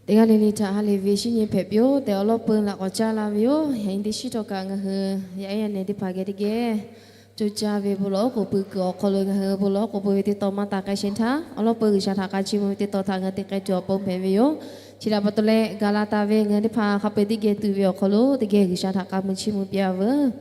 Teˇ g'aˇ le le htaꞈ ha lehˬ ve shinˉ nyi hpehꞈ piˇ-oˬ tehꞈ, awˬ lawn peuˬ laꞈ k'awꞈ caˇ la ve yoˬ. Yaꞈ nyi teˇ shiˉ htawˇ kaꞈ ngaˬ hui yaˇ yaˇ nehˬ teˇ hpaˍ geh teˇ geh co caˇ ve bon lawˬ oˉ k'oˍ pui kuiˬ awˬ hk'aw lo ngaˬ hui bon lawˬ oˉ k'oˍ pui ve teˇ tawn maˇ taˍ k'ai sheˍ htaˇ, awˬ lawn peuˬ G'uiˬsha htaꞈ k'a chiˇ mvuh ve teˇ tawn htaꞈ ngaˬ hui te k'ai tuˬ awˬ pon hpehꞈ ve yoˬ. Chi htaꞈ pa taw leh, gaˬ la taˍ ve ngaˬ hui teˇ hpaˍ hk'a peu-eˬ teˇ geh tuˬ ve awˬ hk'aw lo teˇ geh G'uiˬsha htaꞈ k'a mui chiˇ mvuh piˇ-a veuˬ.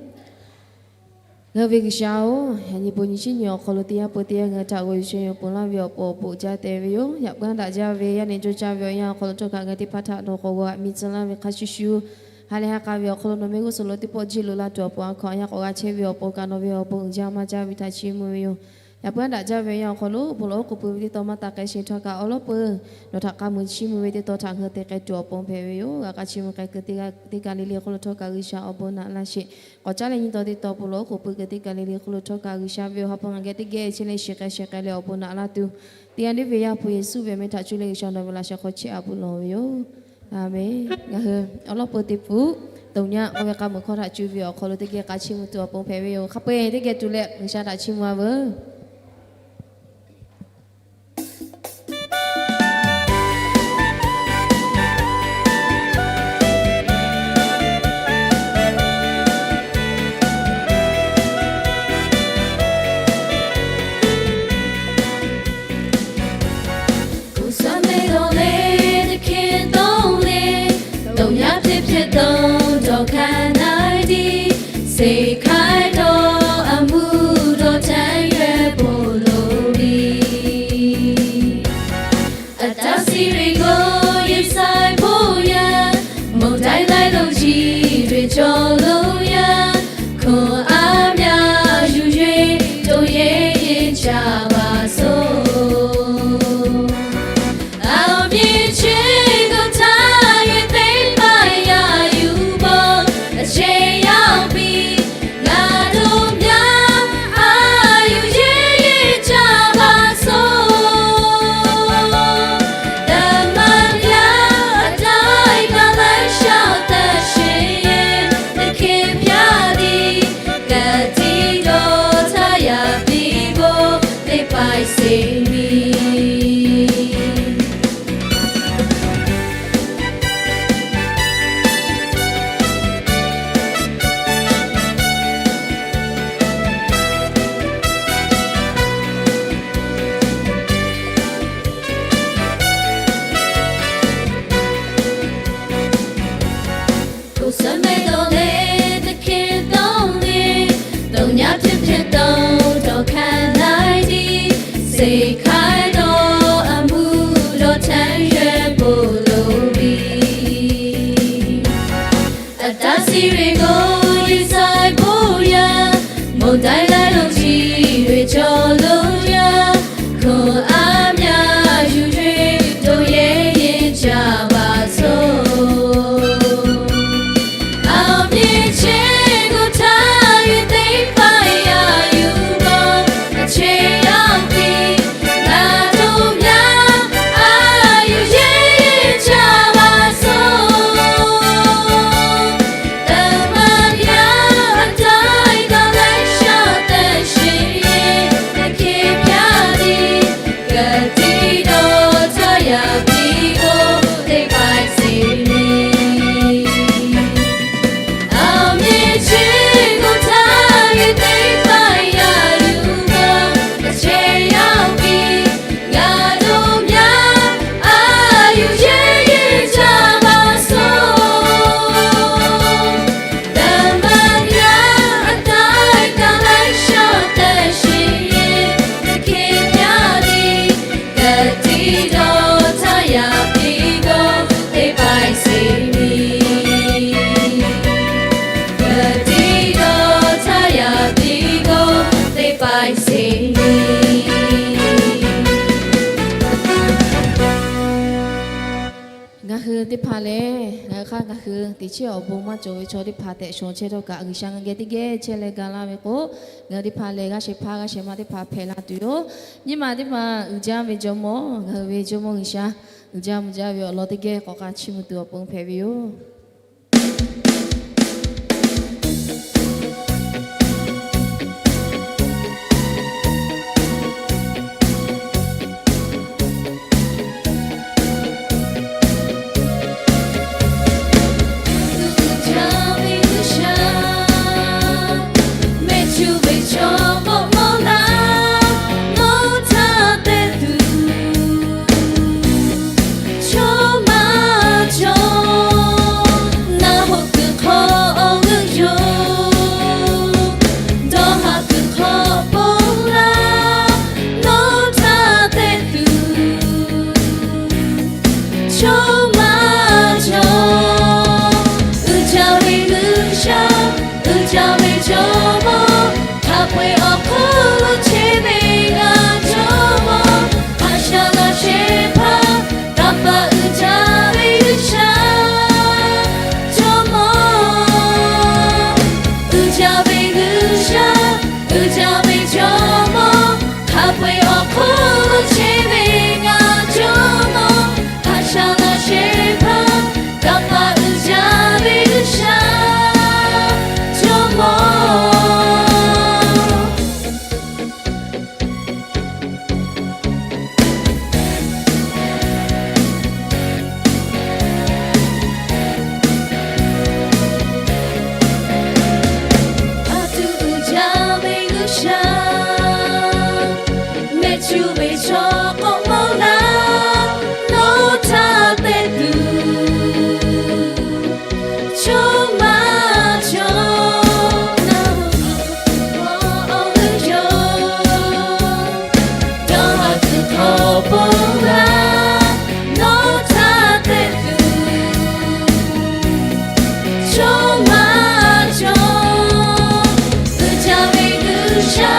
Ngaˬ hui ve G'uiˬsha-oˬ, yaꞈ nyi bon nyi shinˉ nyi awˬ hk'aw lo teˇ yanˇ peuˬ teˇ yanˇ ngaˬ hui htaꞈ g'aw yuˬ chehˇ ve awˬ pon laˇ ve awˬ pon awˬ bon uiˍ jaˇ te ve yoˬ. Yaꞈ puiˉ daꞈ jaˇ ve yaˇ nehˬ co caˇ ve awˬ yanˇ awˬ hk'aw lo htawˇ kaꞈ ngaˬ hui teˇ hpaˍ htaꞈ nawˬ k'awꞈ g'aw g'aꞈ mi tcuh laˇ ve hk'a shuˍ shuˍ, ha lehˬ ha k'a ve awˬ hk'aw lo nawˬ mehˆ g'uˇ suhˍ lo teˇ pawˆ jiˇ lo la tuˬ awˬ pon a hkaw aˬ yaˇ k'awꞈ g'a chehˇ ve awˬ pon kaꞈ nawˬ ve awˬ bon uiˍ jaˇ maˇ jaˇ ve htaꞈ chiˇ mvuh ve yoˬ. Yaꞈ puiˉ daꞈ jaˇ ve awˬ yanˇ awˬ hk'aw lo bon lawˬ oˉ k'oˍ pui ve teˇ tawn maˇ taˍ k'ai sheˍ htawˇ kaꞈ, awˬ lawn peuˬ nawˬ htaꞈ k'a mui chiˇ mvuh ve teˇ tawn htaꞈ ngaˬ hui te k'ai tuˬ awˬ pon hpehꞈ ve yoˬ. G'a k'a chiˇ mvuh k'ai kuiˬ teˇ g'aˇ teˇ kaˬ le le hk'oˆ lo htawˇ kaꞈ G'uiˬsha awˬ bon naꞈ laˇ sheˍ. K'awꞈ caˉ leh nyi taw teˇ tawn bon lawˬ oˉ k'oˍ pui kuiˬ teˇ kaˬ le le hk'oˆ lo htawˇ kaꞈ G'uiˬsha ve awˬ ha hpu ngaˬ geh teˇ geh chi leh shiˍ k'ai shehˍ k'ai leh awˬ bon naꞈ laˇ tuˬ, teˇ g'aˇ le ve Yaˇ hpu Yeˍsuˆ ve awˬ meh htaꞈ cuˇ leh G'uiˬsha nawˬ ve laꞈ sheh hk'aw chehˇ a bon lawˬ ve yoˬ. Aˍmenˍ. Ngaˬ hui awˬ lawn peuˬ teˇ pfuhˍ, dawˬ nyaˇ k'oˆ ve k'a meuˬ hkawˇ htaꞈ cuˇ ve awˬ hk'aw lo teˇ geh k'a chiˇ mvuh tuˬ awˬ pon hpehꞈ ve yoˬ. Hk'a peu-eˬ teˇ geh tuˬ leh G'uiˬsha htaꞈ chiˇ mvuh-a veuˬ. Awˬ suhˉ mehˆ g'awˬ leh teˇ hkeh dawˇ leh, dawˬ nyaˇ hpehꞈ hpehꞈ dawˇ dawˬ hkanˍ na tiˉ, seˍ hk'ai dawˇ a mvuhˇ dawˇ htaˇ yehˬ bon loˍ ve. Aˍtaˍsiˍ ve g'awˇ yehˬ saiˍ hpoˇ yaˇ, mawˬ daiˇ laiˉ lonˉ chi ve cawˬ loˬ yaˇ, hkunˉ aˉ myaˇ yuˬ yehˬ toꞈ yehˬ yehˬ caˇ baˬ soˬ. Aˬ miˍ cheˇ g'awˬ htaˇ yehˬ teˇ hpaˍ yaˇ yuˬ bawˬ, a cheˇ yaˇ piˇ, ngaˬ dawˇ myaˇ a yuˬ yehˬ yehˬ caˇ baˬ soˬ. Daˍ maˍ yaˇ a taiˇ kaꞈ laiˉ shaˉ taˇ sheˍ, teˇ hkeh pyaˇ tiˉ, ka tiˉ dawˇ htaˇ yaꞈ piˇ g'awˇ teˇ paiˇ seˍ miˬ. Awˬ suhˉ mehˆ g'awˬ leh teˇ hkeh dawˇ leh, dawˬ nyaˇ hpehꞈ hpehꞈ dawˇ dawˬ hkanˍ na tiˉ, seˍ hk'ai dawˇ a mvuhˇ dawˇ htaˇ yehˬ bon loˍ ve. Aˍtaˍsiˍ ve g'awˇ yehˬ saiˍ hpoˇ yaˇ, mawˬ daiˇ laiˉ lonˉ chi ve cawˬ loˬ yaˇ, hkunˉ aˉ myaˇ yuˬ yehˬ toꞈ yehˬ yehˬ caˇ baˬ soˬ. Aˬ miˍ cheˇ g'awˬ htaˇ yehˬ teˇ hpaˍ yaˇ yuˬ bawˬ, a cheˇ yaˇ piˇ, ngaˬ dawˇ myaˇ a yuˬ yehˬ yehˬ caˇ baˬ soˬ. Daˍ maˍ yaˇ a taiˇ kaꞈ laiˉ shaˉ taˇ sheˍ, teˇ hkeh pyaˇ tiˉ, ka tiˉ dawˇ htaˇ yaꞈ piˇ g'awˇ teˇ paiˇ seˍ miˬ. Aˬ miˍ cheˇ g'awˬ htaˇ yehˬ teˇ hpaˍ yaˇ yuˬ bawˬ, a cheˇ yaˇ piˇ, ngaˬ dawˇ myaˇ a yuˬ yehˬ yehˬ caˇ baˬ soˬ. Daˍ maˍ yaˇ a taiˇ kaꞈ laiˉ shaˉ taˇ sheˍ, teˇ hkeh pyaˇ tiˉ, ka tiˉ dawˇ htaˇ yaꞈ piˇ g'awˇ teˇ paiˇ seˍ miˬ. Ka tiˉ dawˇ htaˇ yaꞈ piˇ g'awˇ teˇ paiˇ seˍ miˬ. Ngaˬ hui teˇ hpaˍ lehˬ, ngaˬ hui hk'aˇ ngaˬ hui teꞈ chiˉ awˬ bon maˇ cawˬ ve chaw teˇ hpaˍ tehꞈ shawˍ chehˇ htawˇ kaꞈ, G'uiˬsha ngaˬ geh teˇ geh chehˇ leh ga laˇ ve k'o, ngaˬ hui teˇ hpaˍ lehˬ g'aˇ shehˍ hpaˇ g'aˇ shehˍ ma teˇ hpaˍ hpehꞈ la tuˬ yoˬ. Nyiˇ maˬ teˇ maˬ uiˍ jaˇ ve Jawˇmawˇ, ngaˬ hui ve Jawˇmawˇ G'uiˬsha, uiˍ jaˇ mvuh jaˇ ve awˬ lawn teˇ geh k'awꞈ k'a chiˇ mvuh tuˬ awˬ pon hpehꞈ ve yoˬ. Chaw maˇ cawˬ. Uiˍ jaˇ ve G'uiˬsha, uiˍ jaˇ ve Jawˇmawˇ, hk'a peu-eˬ awˬ hk'oˆ lo chehˇ ve ngaˬ Jawˇmawˇ, haꞈ sha laˇ shehˍ hpaˇ, kaˇ paˍ uiˍ jaˇ ve G'uiˬsha, Jawˇmawˇ. Uiˍ jaˇ ve G'uiˬsha, uiˍ jaˇ ve Jawˇmawˇ, hk'a peu-eˬ awˬ hk'oˆ lo chehˇ ve ngaˬ Jawˇmawˇ, haꞈ sha laˇ shehˍ hpaˇ, kaˇ paˍ uiˍ jaˇ ve G'uiˬsha, Jawˇmawˇ. Aˬ tuˬ uiˍ jaˇ ve G'uiˬsha, mehˆ cuˇ ve chaw k'awꞈ mawˬ laˇ, nawˬ htaꞈ tehꞈ tuˬ chaw maˇ cawˬ. Nawˬ htaꞈ awˬ g'euˆ yoˬ. Dawˇ haˍ tuˬ hk'aw bon laˇ, nawˬ htaꞈ tehꞈ tuˬ chaw maˇ cawˬ. Uiˍ jaˇ ve G'uiˬsha,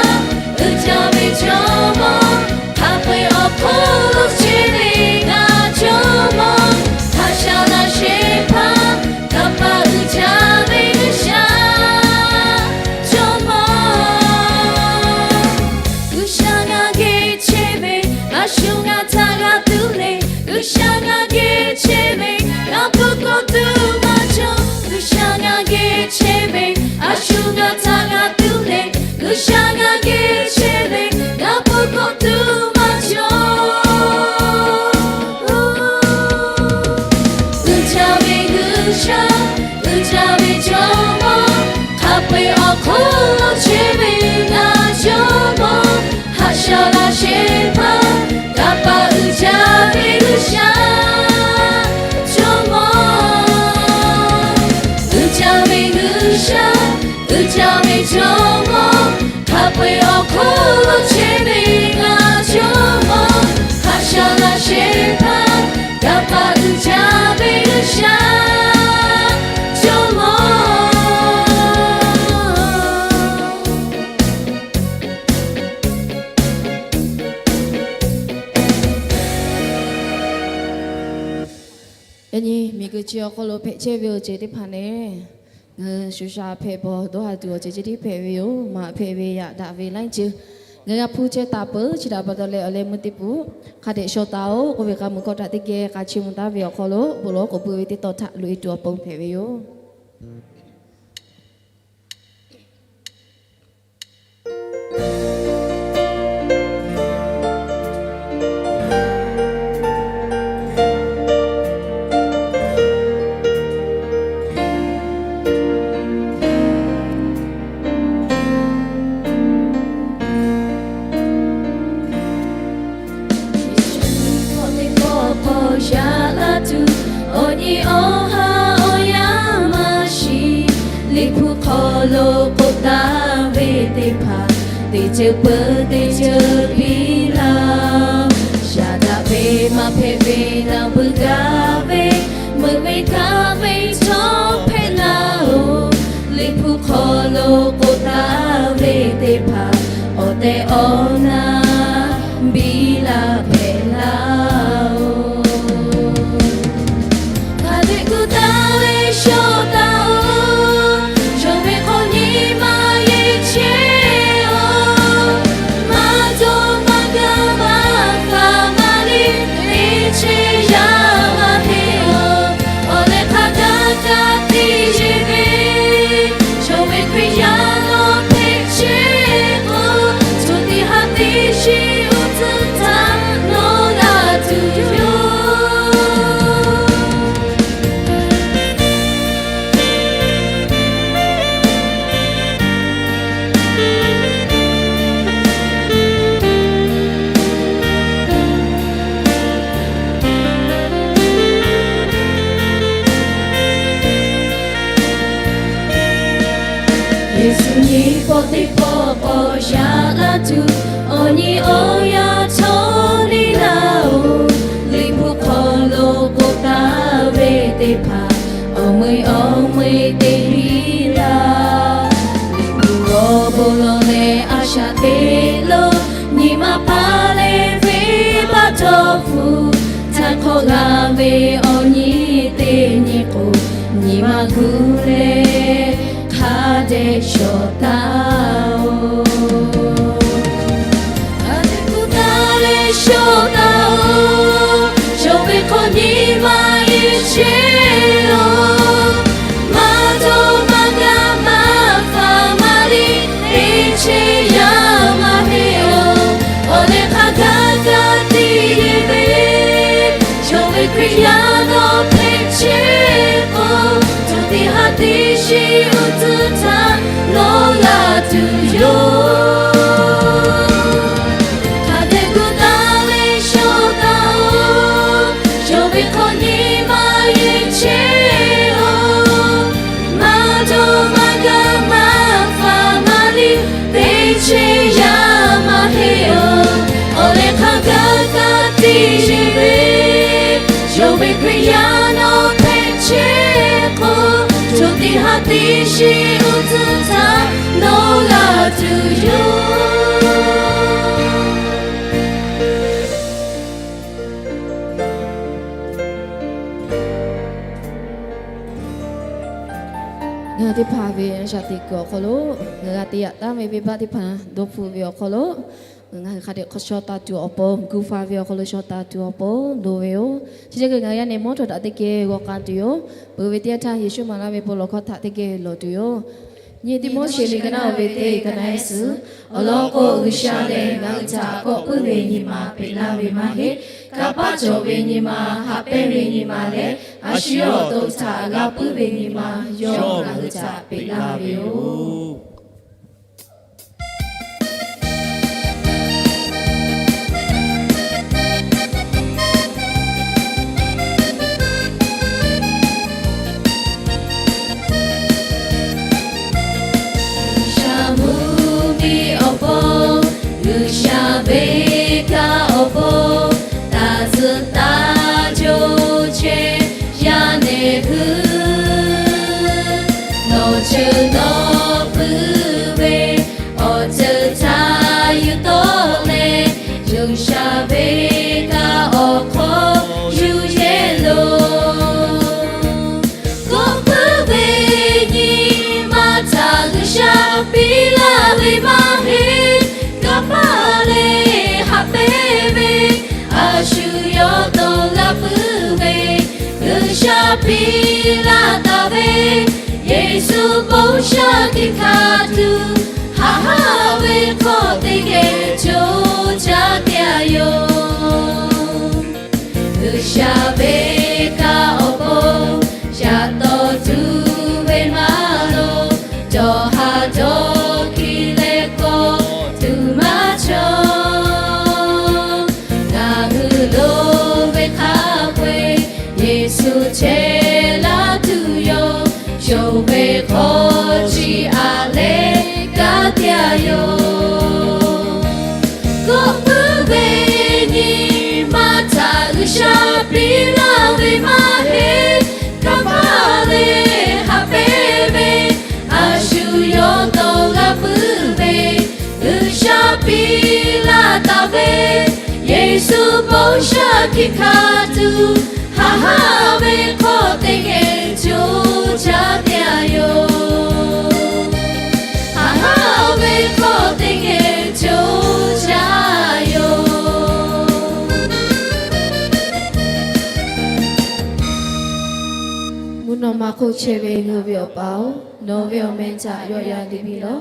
uiˍ jaˇ ve Jawˇmawˇ, hk'a peu-eˬ awˬ hk'oˆ lo chehˇ ve ngaˬ Jawˇmawˇ, haꞈ sha laˇ shehˍ hpaˇ, kaˇ paˍ uiˍ jaˇ ve G'uiˬsha, Jawˇmawˇ. G'uiˬsha ngaˬ geh chehˇ ve, a shu ngaˬ htaꞈ g'a tuˬ le. G'uiˬsha ngaˬ geh chehˇ ve, ngaˬ pui k'awꞈ tuˬ maˇ cawˬ. G'uiˬsha ngaˬ geh chehˇ ve, a shu ngaˬ htaꞈ g'a tuˬ le. G'uiˬsha ngaˬ geh chehˇ ve, ngaˬ pui k'awꞈ tuˬ maˇ cawˬ. Uiˍ jaˇ ve G'uiˬsha, uiˍ jaˇ ve Jawˇmawˇ, hk'a peu-eˬ awˬ hk'oˆ lo chehˇ ve ngaˬ Jawˇmawˇ, haꞈ sha laˇ shehˍ hpaˇ, kaˇ paˍ uiˍ jaˇ ve G'uiˬsha, Jawˇmawˇ. Uiˍ jaˇ ve G'uiˬsha, uiˍ jaˇ ve Jawˇmawˇ, hk'a peu-eˬ awˬ hk'oˆ lo chehˇ ve ngaˬ Jawˇmawˇ, haꞈ sha laˇ shehˍ hpaˇ, kaˇ paˍ uiˍ jaˇ ve G'uiˬsha, Jawˇmawˇ. Yaꞈ nyi miˬguiˬ chi awˬ hk'aw lo hpehꞈ chehˇ ve awˬ ceuˬ teˇ hpaˍ lehˬ, ngaˬ hui shu sha hpehꞈ bawˬ dawˇ haˍ tuˬ awˬ ceuˬ chi tiˉ hpehꞈ ve yoˬ. Maꞈ hpehꞈ ve yaꞈ daꞈ ve laiˉ ceuˬ ngaˬ hui g'a hpuˇ chehˇ taˍ peuˬ. Chi htaꞈ pa taw leh awˬ leh meuˇ teˇ pun hk'a dehꞈ shaw taˍ-oˬ k'oˆ ve k'a mui hkawˇ htaꞈ teˇ geh k'a chiˇ mvuh taˉ ve awˬ hk'aw lo bon lawˬ k'oˍ pui ve teˇ tawn htaꞈ loꞈ-e tuˬ awˬ pon hpehꞈ ve yoˬ. Yeˍsuˆ Hkriꞈ teˇ pawˆ k'awꞈ yaꞈ la tuˬ, awˬ nyi awˬ ha awˬ yanˇ maˇ shiˍ. Liꞈ hpu hk'aw lo k'oˆ taˍ ve teˇ hpaˍ, teˇ ceuˬ peuˬ teˇ ceuˬ piˇ laˇ-oˬ. Shaˍ daꞈ ve maˇ hpehꞈ ve naˬ beuꞈ gaˇ ve, meuꞈ ve kaˇ ve chaw hpehꞈ laˇ-oˬ. Liꞈ hpu hk'aw lo k'oˆ taˍ ve teˇ hpaˍ, awˬ tehˬ awˬ na biˇ laˇ hpehꞈ laˇ-oˬ. Hk'a dehꞈ gu taˍ leh shaw taˍ-oˬ, yonˍ ve hk'aw nyi ma yeˇ chehˇ-oˬ. Maˇ dawˇ maˇ gaˇ maˇ faˍ maˇ liˇ teˇ chehˇ yaˇ maˇ heˆ-oˬ. Awˬ leh hk'a gaˇ kaꞈ tiˇ yeˇ ve, yonˍ ve Hkriꞈ yaˇ nawˬ hpehꞈ chehˇ k'o, co tiꞈ ha tiꞈ shiˍ uˉ tuˬ htaꞈ nawˬ g'a tuˬ yoˬ. Yeˍsuˆ nyi pawˆ teˇ pawˆ k'awꞈ yaꞈ la tuˬ, awˬ nyi awˬ yanˇ htawˇ liˇ laˇ-oˬ. Liꞈ hpu hk'aw lo k'oˆ teˇ hpaˍ awˬ mui awˬ mui te piˇ laˇ. Liꞈ hpu awˬ bon lawˬ leh a shaꞈ teꞈ lo, nyi ma paˍ leh venˇ baˆ dawˇ hpfuhˇ, htaiˍ hk'awꞈ laˇ ve awˬ nyi teˇ nyi k'o, nyi ma gu leh hk'a dehꞈ shawˍ taˍ-oˬ. Hk'a dehꞈ gu taˍ leh shawˍ taˍ-oˬ. Yonˍ ve hk'aw nyi ma yeˬ chehˇ-oˬ. Maˇ dawˇ maˇ gaˇ maˇ faˍ maˇ liˇ, teˇ chehˇ yaˇ maˇ heˆ-oˬ. Awˬ leh hk'a gaˇ gaˇ te yeˬ ve, yonˍ ve Hkriꞈ yaˇ nawˬ hpehꞈ chehˇ k'o, co teˇ ha teˇ shiˍ uˉ tuˬ htaꞈ nawˬ g'a tuˬ yoˬ. Hk'a dehꞈ gu taˍ leh shawˍ taˍ-oˬ. Yonˍ ve hk'aw nyi ma yeˬ chehˇ-oˬ. Maˇ dawˇ maˇ gaˇ maˇ faˍ maˇ liˇ, teˇ chehˇ yaˇ maˇ heˆ-oˬ. Awˬ leh hk'a gaˇ gaˇ te yeˬ ve, yonˍ ve Hkriꞈ yaˇ nawˬ hpehꞈ chehˇ k'o, co teˇ ha teˇ shiˍ uˉ tuˬ htaꞈ nawˬ g'a tuˬ yoˬ. Ngaˬ hui teˇ hpaˍ ve a shaꞈ teꞈ kuiˬ awˬ hk'aw lo, ngaˬ g'a te yaꞈ taˍ ve venˇ baˆ teˇ hpaˍ dawˇ hpfuhˇ ve awˬ hk'aw lo, ngaˬ hui hk'a dehꞈ hk'aw shaw taˍ tuˬ awˬ pon, gu faˍ ve awˬ hk'aw lo shaw taˍ tuˬ awˬ pon loˍ ve yoˬ. Chi hk'e ngaˬ hui yaˇ nehˬ mawˇ htawˇ htaꞈ teˇ geh g'aw k'ai tuˬ yoˬ. Peuˬ ve teˇ yanˇ htaˇ Yeˍsuˆ maˍ laˇ ve bon lawˬ hkawˇ htaꞈ teˇ geh lawˬ tuˬ yoˬ. Nyi Tiˆmoˉseˍ liꞈ ka naˆ ve teˇ ka naˆ suhˍ, awˬ lawn k'o, G'uiˬsha lehˬ ngaˬ hui htaꞈ kawˆ puiˉ ve nyi ma peꞈ laˇ ve maˇ heˆ. Kanˇ paˆ cawˬ ve nyi ma, haꞈ pehnˇ ve nyi ma leh, a shu yawˇ awˬ to htaꞈ g'a puiˉ ve nyi ma yawˇ ngaˬ hui htaꞈ peꞈ laˇ ve yoˬ. G'uiˬsha mvuhˇmiˬ awˬ pon, G'uiˬsha venˇ kaˆ awˬ pon, taˇ tcuhˉ taˇ co chehˇ yaˇ nehˬ hui, nawˬ ceuˬ nawˬ puiˉ ve awˬ ceuˬ htaꞈ yuˬ tawˆ leh, G'uiˬsha venˇ kaˆ awˬ hk'aw yuˬ yehˬ loˬ. Kawˆ puiˉ ve nyi ma htaꞈ G'uiˬsha piˇ laˇ ve maˇ heˆ. Kanˇ paˆ leh haꞈ pehnˇ ve, a shu yawˇ to g'a puiˉ ve, G'uiˬsha piˇ laˇ taˍ ve, Yeˍsuˆ bon shaˉ hkiˆ hkanˍ tuˬ, haꞈ haˉ ve hk'aw teˇ geh co caˇ teˇ-a yoˬ. G'uiˬsha venˇ kaˆ awˬ pon yaꞈ taw tuˬ ve maˇ loˍ, cawˬ ha cawˬ hkiˬ leh kawˆ tuˬ maˇ cawˬ. Ngaˬ hui loˍ ve hk'a peu-eˬ Yeˍsuˆ chehˇ laˇ tuˬ yoˬ. Yonˍ ve hk'aw chi aꞈ leh kaˇ teˇ-a yoˬ. Kawˆ puiˉ ve nyi ma htaꞈ G'uiˬsha piˇ laˇ ve maˇ heˆ. Kanˇ paˆ leh haꞈ pehnˇ ve, a shu yawˇ to g'a puiˉ ve, G'uiˬsha piˇ laˇ taˍ ve, Yeˍsuˆ bon shaˉ hkiˆ hkanˍ tuˬ, haꞈ haˉ ve hk'aw teˇ geh co caˇ teˇ-a yoˬ. Haꞈ haˉ ve hk'aw teˇ geh co caˇ yoˬ. Mvuhˇ naw ma hk'oˆ chehˇ ve ngaˬ hui ve Awˬ pa-oˬ, nawˬ ve awˬ meh htaꞈ yawˆ yan te piˇ lawˬ.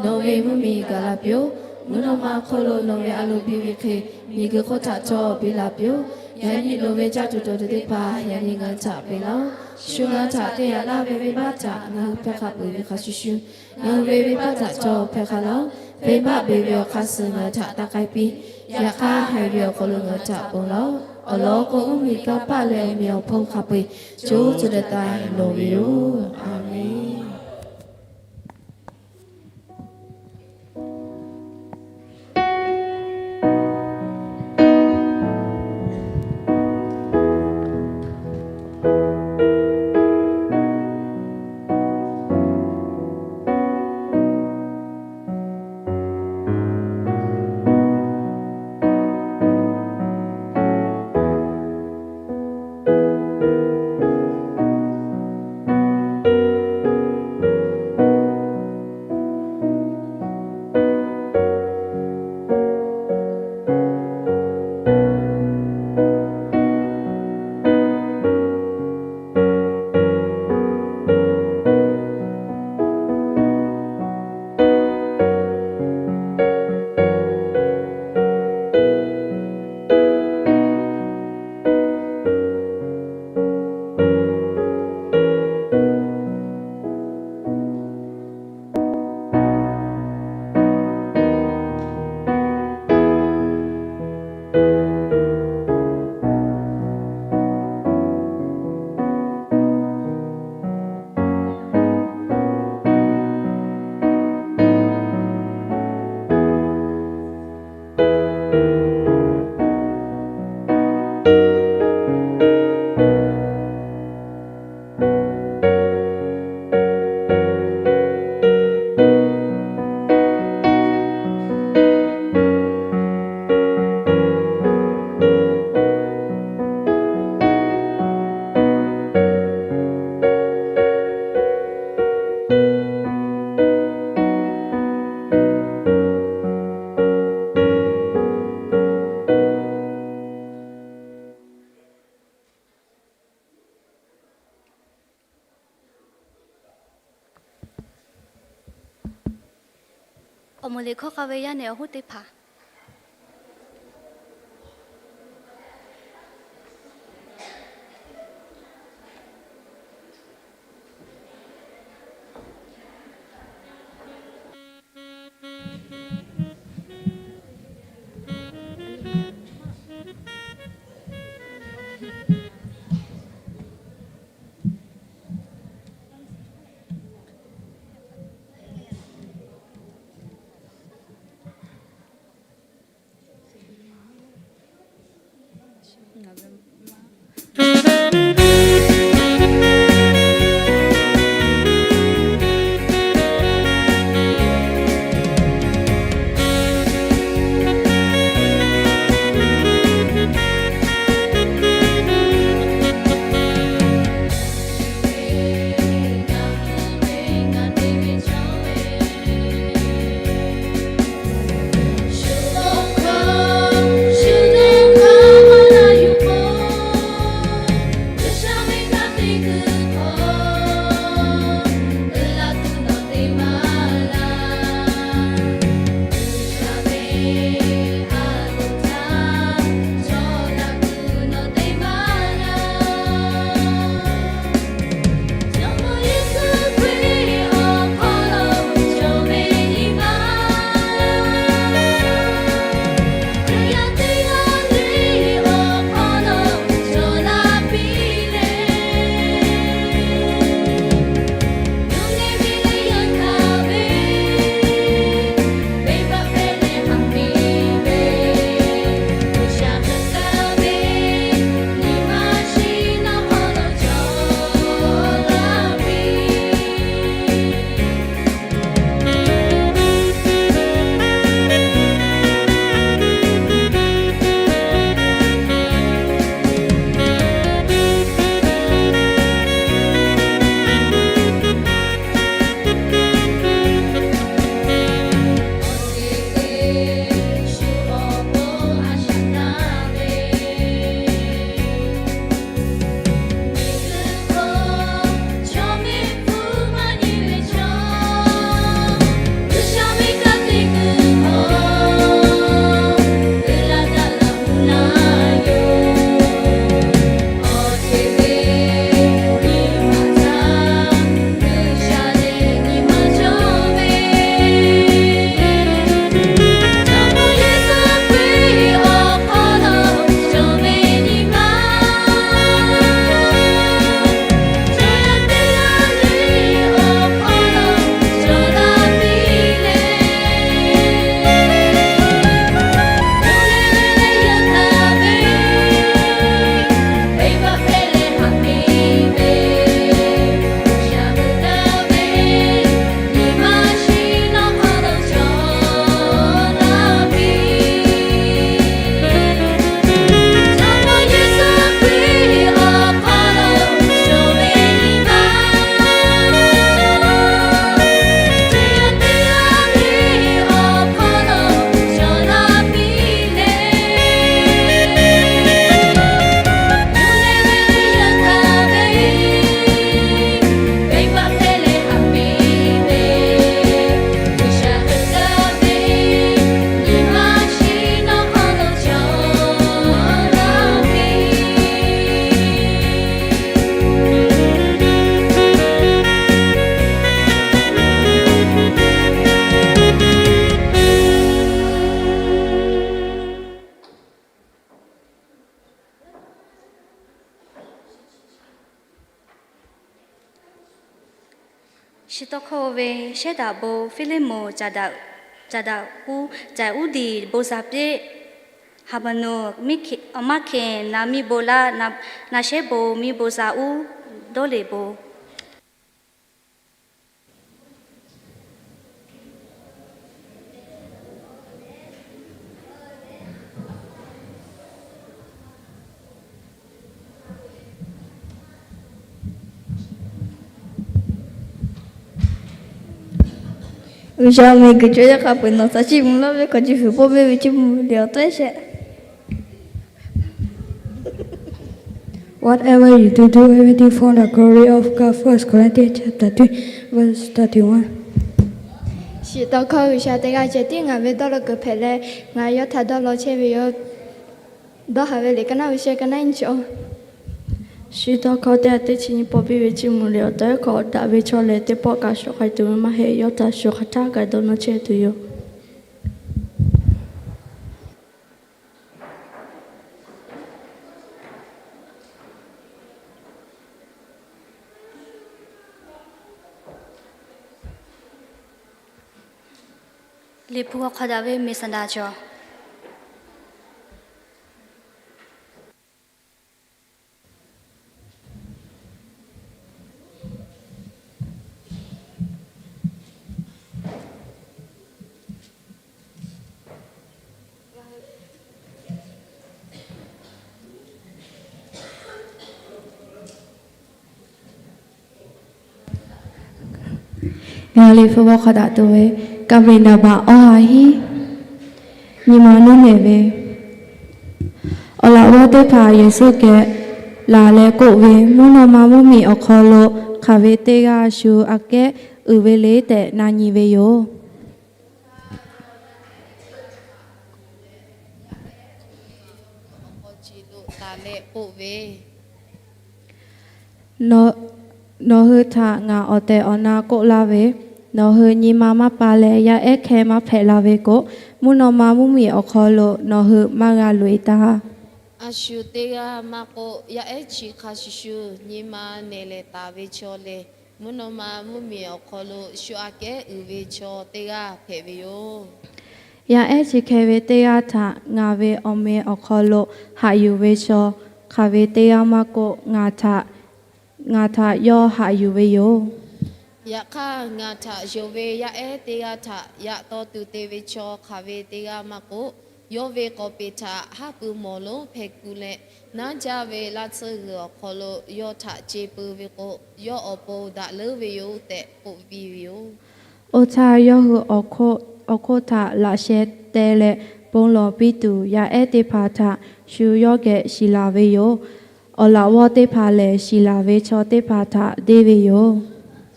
Nawˬ ve mvuhˇmiˬ gaˬ la piˇ-oˆ. Mvuhˇ naw ma hk'oˆ lo nawˬ ve a loˍ piˇ ve hk'e, miˬguiˬ hk'oˆ htaꞈ cawˇ piˇ la piˇ-oˆ. Yaꞈ nyi loˍ ve caˇ tuˬ dawˬ tuˬ teˇ hpaˍ yaꞈ nyi ngaˬ hui htaꞈ peꞈ laˇ-oˆ. Shu ngaˬ hui htaꞈ te yaꞈ laˇ ve venˇbaˆ htaꞈ ngaˬ hui hpehˇ hk'a peu-eˬ ve hk'a shuˍ shuˍ, ngaˬ hui ve venˇbaˆ htaꞈ cawˇ hpehˇ hk'a laˇ-oˆ. Venˇbaˆ beˬ ve awˬ hk'aˇ suh ngaˬ hui htaꞈ taˇ k'ai piˇ. Yaꞈ hk'aˇ haiˬ ve awˬ hk'aw lo ngaˬ hui htaꞈ ponˬ laˇ-oˆ. Awˬ lawn k'o, mvuhˇmiˬ, kanˇ paˆ leh awˬ meꞈ awˬ hponˇ hk'a peu-eˬ co co taiˍ taiˍ lawˬ ve yoˬ. A menˬ. Awˬ moˍ liꞈ hkawˇ k'aˇ ve yaˇ nehˬ awˬ hoˉ teˇ hpaˍ. Chi tawˇ hkawˇ ve shehˉ daꞈ bon Hpiˇliˇmonˍ, caˍ daꞈ uˉ, caˍ uˉ diˬ bon za piˇ, Haˍbaˍnoˍ, Maˇ hkeˍ, na miˇ bon laˇ, na shehˉ bon miˇ bon za uˉ dawˇ leˍ bon. G'uiˬsha miˬguiˬ chaw yaˇ hk'a peu-eˬ nawˬ htaꞈ chiˇ mvuh laˇ ve hk'a, chi heuˬ pawˆ ve ve chiˇ mvuh ve le awˬ tawehˇ shehˍ. Whatever you do, do everything for the glory of God. First Corinthians chapter three, verse thirty-one. Shiˍ tawˍ hkawˇ G'uiˬsha teˇ g'aˇ ceh tiˉ ngaˬ ve dawˇ law kuiˬ hpehꞈ leh, ngaˬ yawˇ htaꞈ dawˇ law chehˇ ve yoˬ. Dawˇ haˍ ve liꞈ ka naˉ uiˍ sheh ka naˉ nyi cawˬ. Shiˍ tawˍ hkawˇ teˇ ha teˇ chi nyi paw piˇ ve Chiˇ mvuh liꞈ awˬ tehˉ hkawꞈ, daꞈ ve chaw lehˬ teˇ pawˆ kaꞈ shawˍ k'ai tuˬ ve maˇ heˆ. Yawˇ htaꞈ shuˍ hk'aˬ htaˇ kaꞈ dawˇ nawˇ chehˇ tuˬ yoˬ. Liꞈ hpu g'aw hk'aw daꞈ ve Meˍsaˍdaˍ cawˬ. Ngaˬ hui liꞈ hpu g'aw hk'aw daꞈ tuˬ ve, Kaˍpeˍneˍbaꞈ awˬ ha hinˉ, nyi ma nuˇ nehˬ ve, awˬ laꞈ g'awˇ teˇ hpaˍ Yeˍsuˆ geh laˬ leh k'oˆ ve, Mvuhˇ naw ma mvuhˇmiˬ awˬ hk'aw lo hk'aˬ ve teˇ g'aˇ shu aꞈ kehˉ uiˍ ve le tehꞈ na nyi ve yoˬ. Nawˬ hui htaꞈ ngaˬ awˬ tehˬ awˬ na k'oˆ laˇ ve, nawˬ hui nyi ma maˇ pa leh yaˇ ehˉ hkeh maˇ hpehꞈ la ve k'o, mvuhˇ naw ma mvuhˇmiˬ awˬ hk'aw lo nawˬ hui maˇ g'a loꞈ e taˇ. A shu teˇ g'aˇ maˇ k'oˆ, yaˇ ehˉ chi hk'a shuˍ shuˍ nyi ma nehˬ lehˬ taˍ ve chaw lehˬ, mvuhˇ naw ma mvuhˇmiˬ awˬ hk'aw lo shu aꞈ kehˉ uiˍ ve chaw teˇ g'aˇ hpehꞈ ve yoˬ. Yaˇ ehˉ chi hkeh ve teˇ g'aˇ htaꞈ ngaˬ ve awˬ meh awˬ hk'aw lo haꞈ yuˬ ve chaw, hk'aˬ ve teˇ g'aˇ maˇ k'oˆ, ngaˬ htaꞈ yawˇ haꞈ yuˬ ve yoˬ. Yaꞈ hk'aˇ, ngaˬ htaꞈ yonˍ ve yaˇ ehˉ teˇ g'aˇ htaꞈ yaꞈ taw tuˬ te ve chaw hk'aˬ ve teˇ g'aˇ maˇ k'oˆ, yawˇ ve k'awꞈ peꞈ htaꞈ haˉ pui mawˬ lonˉ hpeh ku leh, naˉ jaˇ ve laˇ tsuhˇ g'uiˬ awˬ hk'aw lo yawˇ htaꞈ ce peu ve k'o, yawˇ awˬ pon daꞈ leuˉ ve yoˬ tehꞈ k'oˆ piˇ ve yoˬ. Oˇ htaˇ, yawˇ hui awˬ hk'oˆ htaꞈ laꞈ sheh teh leh bon lawˬ piˇ tuˬ, yaˇ ehˉ teˇ hpaˍ htaꞈ shu yawˇ geh shiˍ laˬ ve yoˬ. Awˬ laꞈ g'awˇ teˇ hpaˍ lehˬ, shiˍ laˬ ve chaw teˇ hpaˍ htaꞈ deˇ ve yoˬ.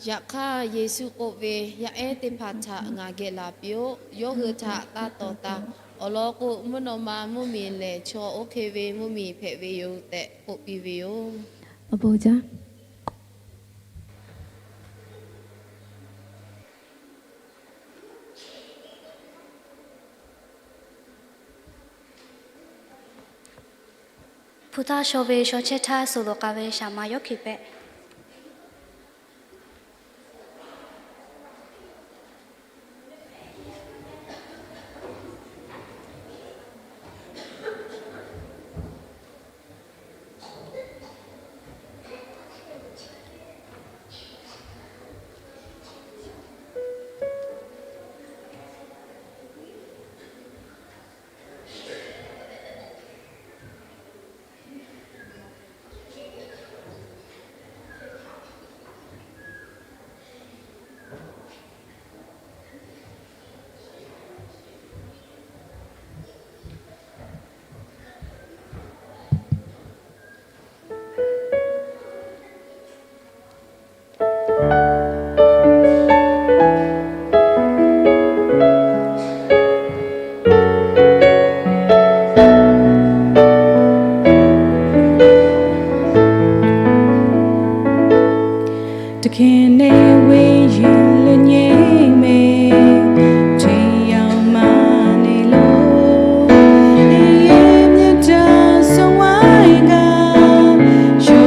Yaꞈ hk'aˇ, Yeˍsuˆ k'oˆ ve, Yaˇ ehˉ teˇ hpaˍ htaꞈ ngaˬ geh laˬ piˇ-oˆ. Yawˇ hui htaꞈ taˇ tawˍ taˍ. Awˬ lawn k'o, mvuhˇ naw ma mvuhˇmiˬ lehˬ, chaw oˇ hk'e ve mvuhˇmiˬ hpehꞈ ve yoˬ tehꞈ k'oˆ piˇ ve yoˬ. Hpu taˇ shaw ve shaw chehˇ htaˇ, suh loꞈ k'a ve shaˍ ma yawˇ hkiˬ pehꞈ. Teˇ hkeh neˇ ve yehˬ leh nyi meh, chi yaˇ ma neˇ lo, yehˬ nyi ca suh waiˇ gaˇ, shu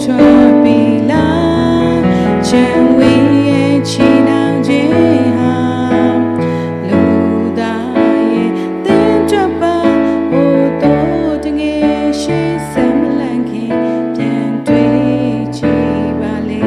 chaw piˇ laˇ, chehˇ ve yehˬ chi naˇ jeˇ ha, luˬ daꞈ yehˬ teˇ caˇ paˍ, oˇ to teˇ geh sheˍ sehˍ maˇ leh hkeh, pehˬ tuˬ e chi baˬ le.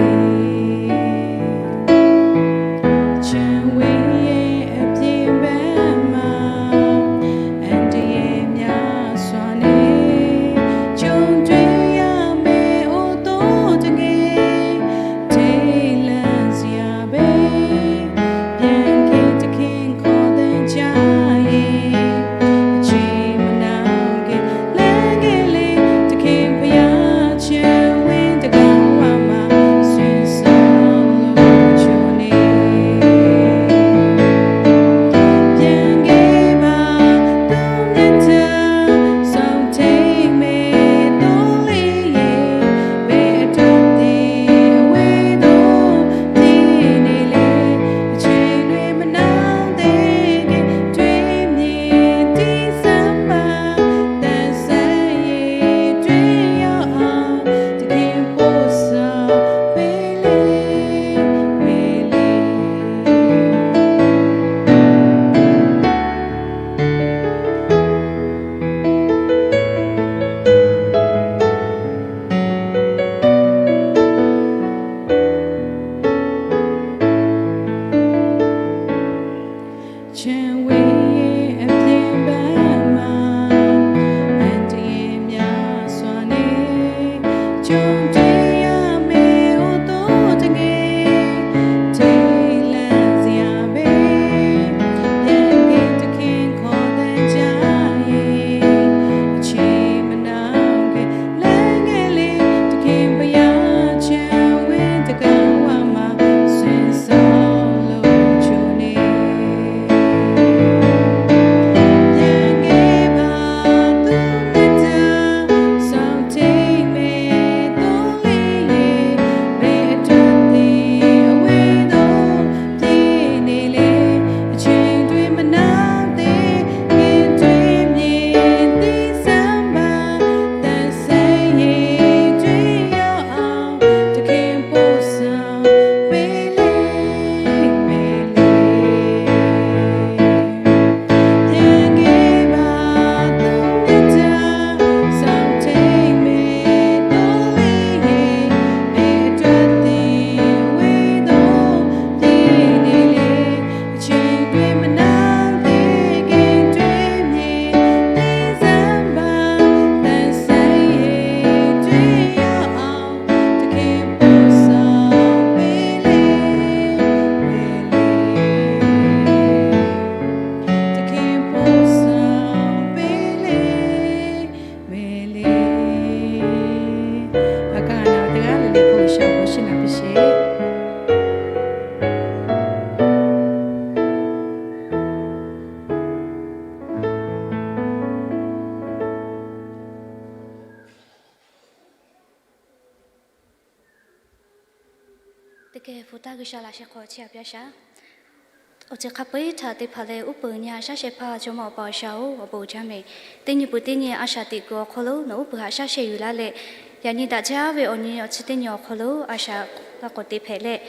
Teˇ geh hpu taˇ G'uiˬsha laꞈ sheh hk'aw chiˇ aꞈ piˇ-a shaˍ. Awˬ ceuˬ hk'a peu-eˬ htaꞈ te hpanˍ leh uˉ peunˍ nyi-a shaˉ sheh hpaˇ Jawˇmawˇ Awˬ pa Awˬ shaˍ-oˬ, awˬ bon uiˍ jaˇ mehˍ. Teˇ nyi peuˬ teˇ nyi a shaꞈ teꞈ kuiˬ awˬ hk'aw lo nawˬ uˉ peunˍ htaꞈ shaˉ sheh yuˬ laˇ leh, yaꞈ nyi daꞈ jaˇ ve awˬ nyi awˬ chi teˇ nyi awˬ hk'aw lo a shaꞈ g'a k'awꞈ te hpehꞈ leh,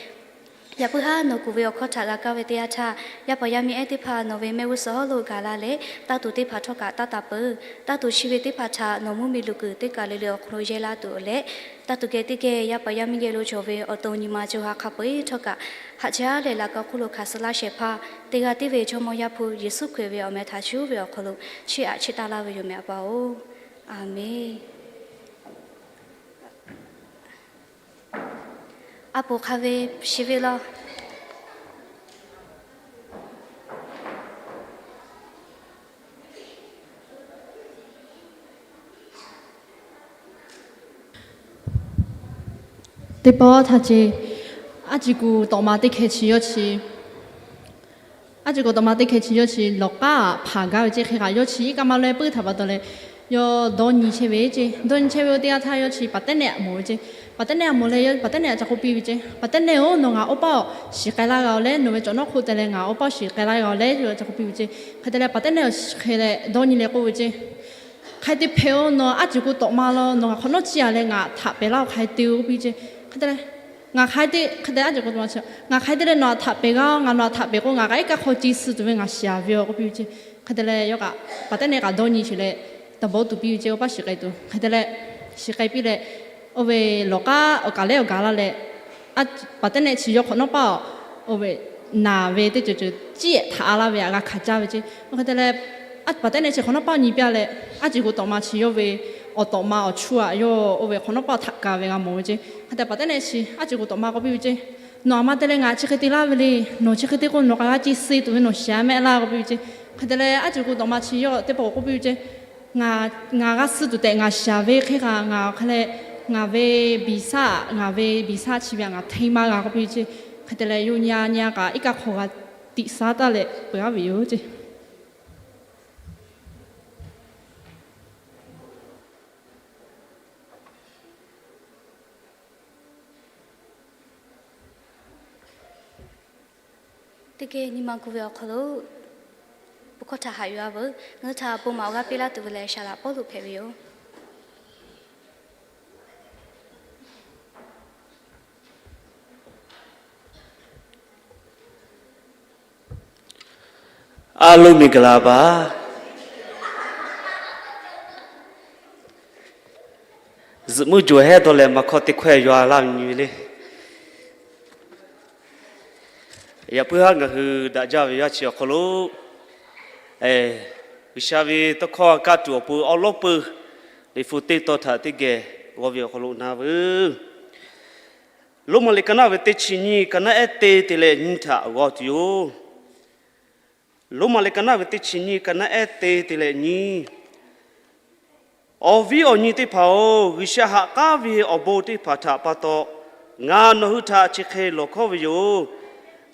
yaꞈ puiˉ haˉ nawˬ kuˬ ve awˬ hkawˇ htaꞈ g'a kaˇ ve teˇ yanˇ htaˇ, yaˇ paˍ yaˇ miˇ ehˉ teˇ hpaˍ nawˬ ve mehˆ g'uˇ suhˍ hawˉ lo gaˬ la leh, taˇ tuˬ teˇ hpaˍ htawˇ kaꞈ taˇ taˍ peuˬ. Taˇ tuˬ chi ve teˇ hpaˍ htaꞈ nawˬ mvuhˇmiˬ luˬ kuiˬ teˇ kaˬ le le awˬ hk'aw lo yehˇ laˇ tuˬ awˬ leh, taˇ tuˬ geh teˇ geh yaˇ paˍ yaˇ miˇ geh lo cawˬ ve awˬ to nyi ma co ha hk'a peu-eˬ htawˇ kaꞈ, haꞈ jaˇ leh laꞈ ka hk'oˆ lo hkanˍ suh laˇ shehˍ hpaˇ, teˇ g'aˇ tiˉ ve Jawˇmawˇ Yaˇ hpu Yeˍsuˆ Hkriꞈ ve awˬ meh htaꞈ cuˉ ve awˬ hk'aw lo chiˇ aꞈ chiˇ taˇ laˇ ve yoˬ mehˍ, Awˬ pa-oˬ. Aˍmenˍ. A poˍ hk'a ve shiˍ ve law. Teˇ pawˆ htaˇ ce, aˉ ci kuˬ tawꞈ ma teˇ hkeh chi yawˇ chi, aˉ ci kuˬ tawꞈ ma teˇ hkeh chi yawˇ chi lawˬ k'aˉ hpanˍ gaˇ ve ce. Hk'e kaꞈ yawˇ chi iˉ kaˆ maˇ lawehˇ puiˉ htaꞈ pa taw leh, yawˇ dawˇ nyi chehˇ ve ce. Dawˇ nyi chehˇ ve oˇ teˇ yanˇ htaˇ yawˇ chi paˍ tehˉ nehˆ aꞈ mawˬ ve ce. Paˍ tehˉ nehˆ aꞈ mawˬ leh yawˇ paˍ tehˉ nehˆ aꞈ ca k'oˆ piˇ ve ce, Paˍ tehˉ nehˆ-oˬ, nawˬ ngaˬ awˬ paˇ awˬ shiˍ k'ai laˇ g'a-oˬ leh, nawˬ ve cawˬ nawˉ hk'oˆ te leh ngaˬ awˬ paˇ awˬ shiˍ k'ai laˇ g'a-oˬ leh, yawˇ ca k'oˆ piˇ ve ce. Hk'e te leh paˍ tehˉ nehˆ awˬ shiˍ hk'e leh dawˇ nyi leh k'oˆ ve ce, hk'ai te hpehꞈ-oˬ, nawˬ aˉ ci kuˬ tawꞈ ma law, nawˬ ngaˬ hk'awꞈ nawˉ ciˇ-a leh ngaˬ htaꞈ pehˍ laˇ-oˬ hk'ai te-oˬ k'oˆ piˇ ce. Hk'e te leh, ngaˬ hk'ai te, hk'e te aˉ ci kuˬ tawꞈ ma chi, ngaˬ hk'ai te leh nawˬ aꞈ htaꞈ pehˍ g'a-oˬ, ngaˬ nawˬ aꞈ htaꞈ pehˍ k'o ngaˬ kaꞈ iˉ kaˆ hk'aw ci suh tuˬ ve ngaˬ shiˍ-a ve-oˬ k'oˆ piˇ ve ce. Hk'e te leh yawˇ kaꞈ paˍ tehˉ nehˆ kaꞈ dawˇ nyi sheˍ leh, taˍ bawˇ tuˬ piˇ ve ce, awˬ paˇ shiˍ k'ai tuˬ. Hk'e te leh, shiˍ k'ai piˇ leh, oˇ ve lawˬ k'aˉ awˬ kaˬ lehˉ awˬ gaˬ laˇ leh, paˍ tehˉ nehˆ chi yawˇ hk'awꞈ nawˉ paˇ-oˬ, oˇ ve naˬ ve teˇ ceuˬ ceuˬ ciˇ-ehˍ htaꞈ-a laˇ ve htaꞈ g'a hkanˍ caˇ ve ce. Hk'e te leh, paˍ tehˉ nehˆ chi hk'awꞈ nawˉ paˇ nyi piˇ leh, aˉ ci kuˬ tawꞈ ma chi yawˇ ve awˬ tawꞈ ma awˬ chuˇ-a yawˇ oˇ ve hk'awꞈ nawˉ paˇ htaꞈ kaˍ ve g'a mawˬ ve ce. Hk'e te paˍ tehˉ nehˆ chi aˉ ci kuˬ tawꞈ ma k'oˆ piˇ ve ce, nawˬ aꞈ ma te leh ngaˬ chi hk'e te laˇ ve le. Nawˬ chi hk'e te k'o nawˬ kaꞈ g'a ci suh tuˬ ve nawˬ shiˍ-a mehˆ laˇ k'oˆ piˇ ve ce. Hk'e te leh aˉ ci kuˬ tawꞈ ma chi yawˇ teˇ pawˆ k'oˆ piˇ ve ce, ngaˬ g'a suh tuˬ tehꞈ ngaˬ shiˍ-a ve hk'e kaꞈ ngaˬ hk'e leh, ngaˬ ve biˬ saˉ, ngaˬ ve biˬ saˉ chi ve htaꞈ ngaˬ hteˇ maˇ g'a k'oˆ piˇ ve ce. Hk'e te leh yawˇ nyi-a nyi-a kaꞈ iˉ kaˆ hk'aw g'a tiꞈ saˉ taˍ leh peuˬ-a ve yoˬ ce. Teˇ geh nyi ma gu ve awˬ hk'aw lo, bon hkawˇ htaꞈ haꞈ yuˬ-a veuˬ. Ngaˬ hui htaꞈ bon maˍ awˬ g'aˇ piˇ laˇ tuˬ ve lehˬ, saˍ laꞈ Pawˇluꞈ hpehꞈ ve yoˬ. A loˇ miˬ guiˬ la paˍ, zuhꞈ muˇ juˬ hehˉ dawˇ leh maˇ hkawˇ teˇ hkawehˇ yaw laˇ nyi ve le. Yaꞈ puiˉ haˉ ngaˬ hui daꞈ jaˇ ve yaˇ chi awˬ hk'aw lo, G'uiˬsha ve tawˇ hkawˇ kaˇ tuˬ awˬ pon awˉ lawˉ peuˬ, liꞈ hpu teˇ tawn htaꞈ teˇ geh g'aw ve awˬ hk'aw lo na veuˬ. Roˉmaꞈ liꞈ ka naˆ ve teˇ chi nyiˇ, ka naˆ ehˉ teˇ te leh nyiˇ htaꞈ g'aw tuˬ yoˬ. Roˉmaꞈ liꞈ ka naˆ ve teˇ chi nyiˇ, ka naˆ ehˉ teˇ te leh nyiˇ. Awˬ viˉ awˬ nyi teˇ hpaˍ-oˬ, G'uiˬsha ha k'aˉ ve awˬ bon teˇ hpaˍ htaꞈ pa taw, ngaˬ nawˬ hui htaꞈ chi hk'e lawˬ hkawˉ ve yoˬ.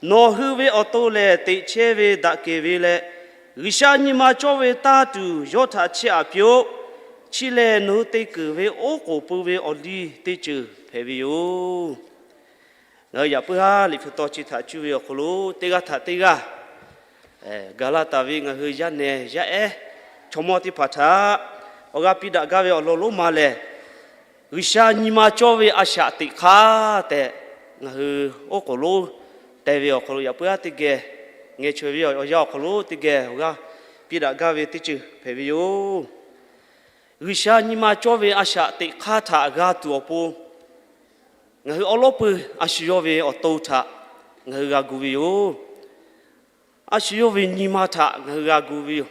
Nawˬ hui ve awˬ to lehˬ, teꞈ chehˇ ve, daꞈ kehˬ ve leh G'uiˬsha nyi ma cawˇ ve tanˇ tuˬ yawˇ htaꞈ chehˇ aꞈ piˇ-oˆ. Chi lehˬ, nawˬ hui te keunˍ ve oˉ k'oˍ pui ve awˬ liˇ teˇ ceuˬ hpehꞈ ve yoˬ. Ngaˬ hui yaꞈ puiˉ haˉ liꞈ hpu taw chi htaꞈ cuˇ ve awˬ hk'aw lo, teˇ g'aˇ htaꞈ teˇ g'aˇ gaˬ la taˍ ve ngaˬ hui yaˇ nehˬ yaˇ ehˉ chaw mawˇ teˇ hpaˍ htaꞈ awˬ g'aˇ piˇ daꞈ gaˇ ve awˬ lawn lonˉ ma lehˬ, G'uiˬsha nyi ma cawˇ ve a shaꞈ teꞈ hk'aˇ tehꞈ, ngaˬ hui oˉ k'oˍ lonˉ te ve awˬ hk'aw lo yaꞈ puiˉ haˉ teˇ geh, ngeh chaweh ve awˬ yanˇ awˬ hk'aw lo teˇ geh awˬ g'aˇ piˇ daꞈ gaˇ ve teˇ ceuˬ hpehꞈ ve yoˬ. G'uiˬsha nyi ma cawˇ ve a shaꞈ teꞈ hk'aˇ htaꞈ g'a tuˬ awˬ pon, ngaˬ hui awˉ lawˉ peuˬ a shu yawˇ ve awˬ to htaꞈ ngaˬ hui g'a gu ve yoˬ. A shu yawˇ ve nyi ma htaꞈ ngaˬ hui g'a gu ve yoˬ.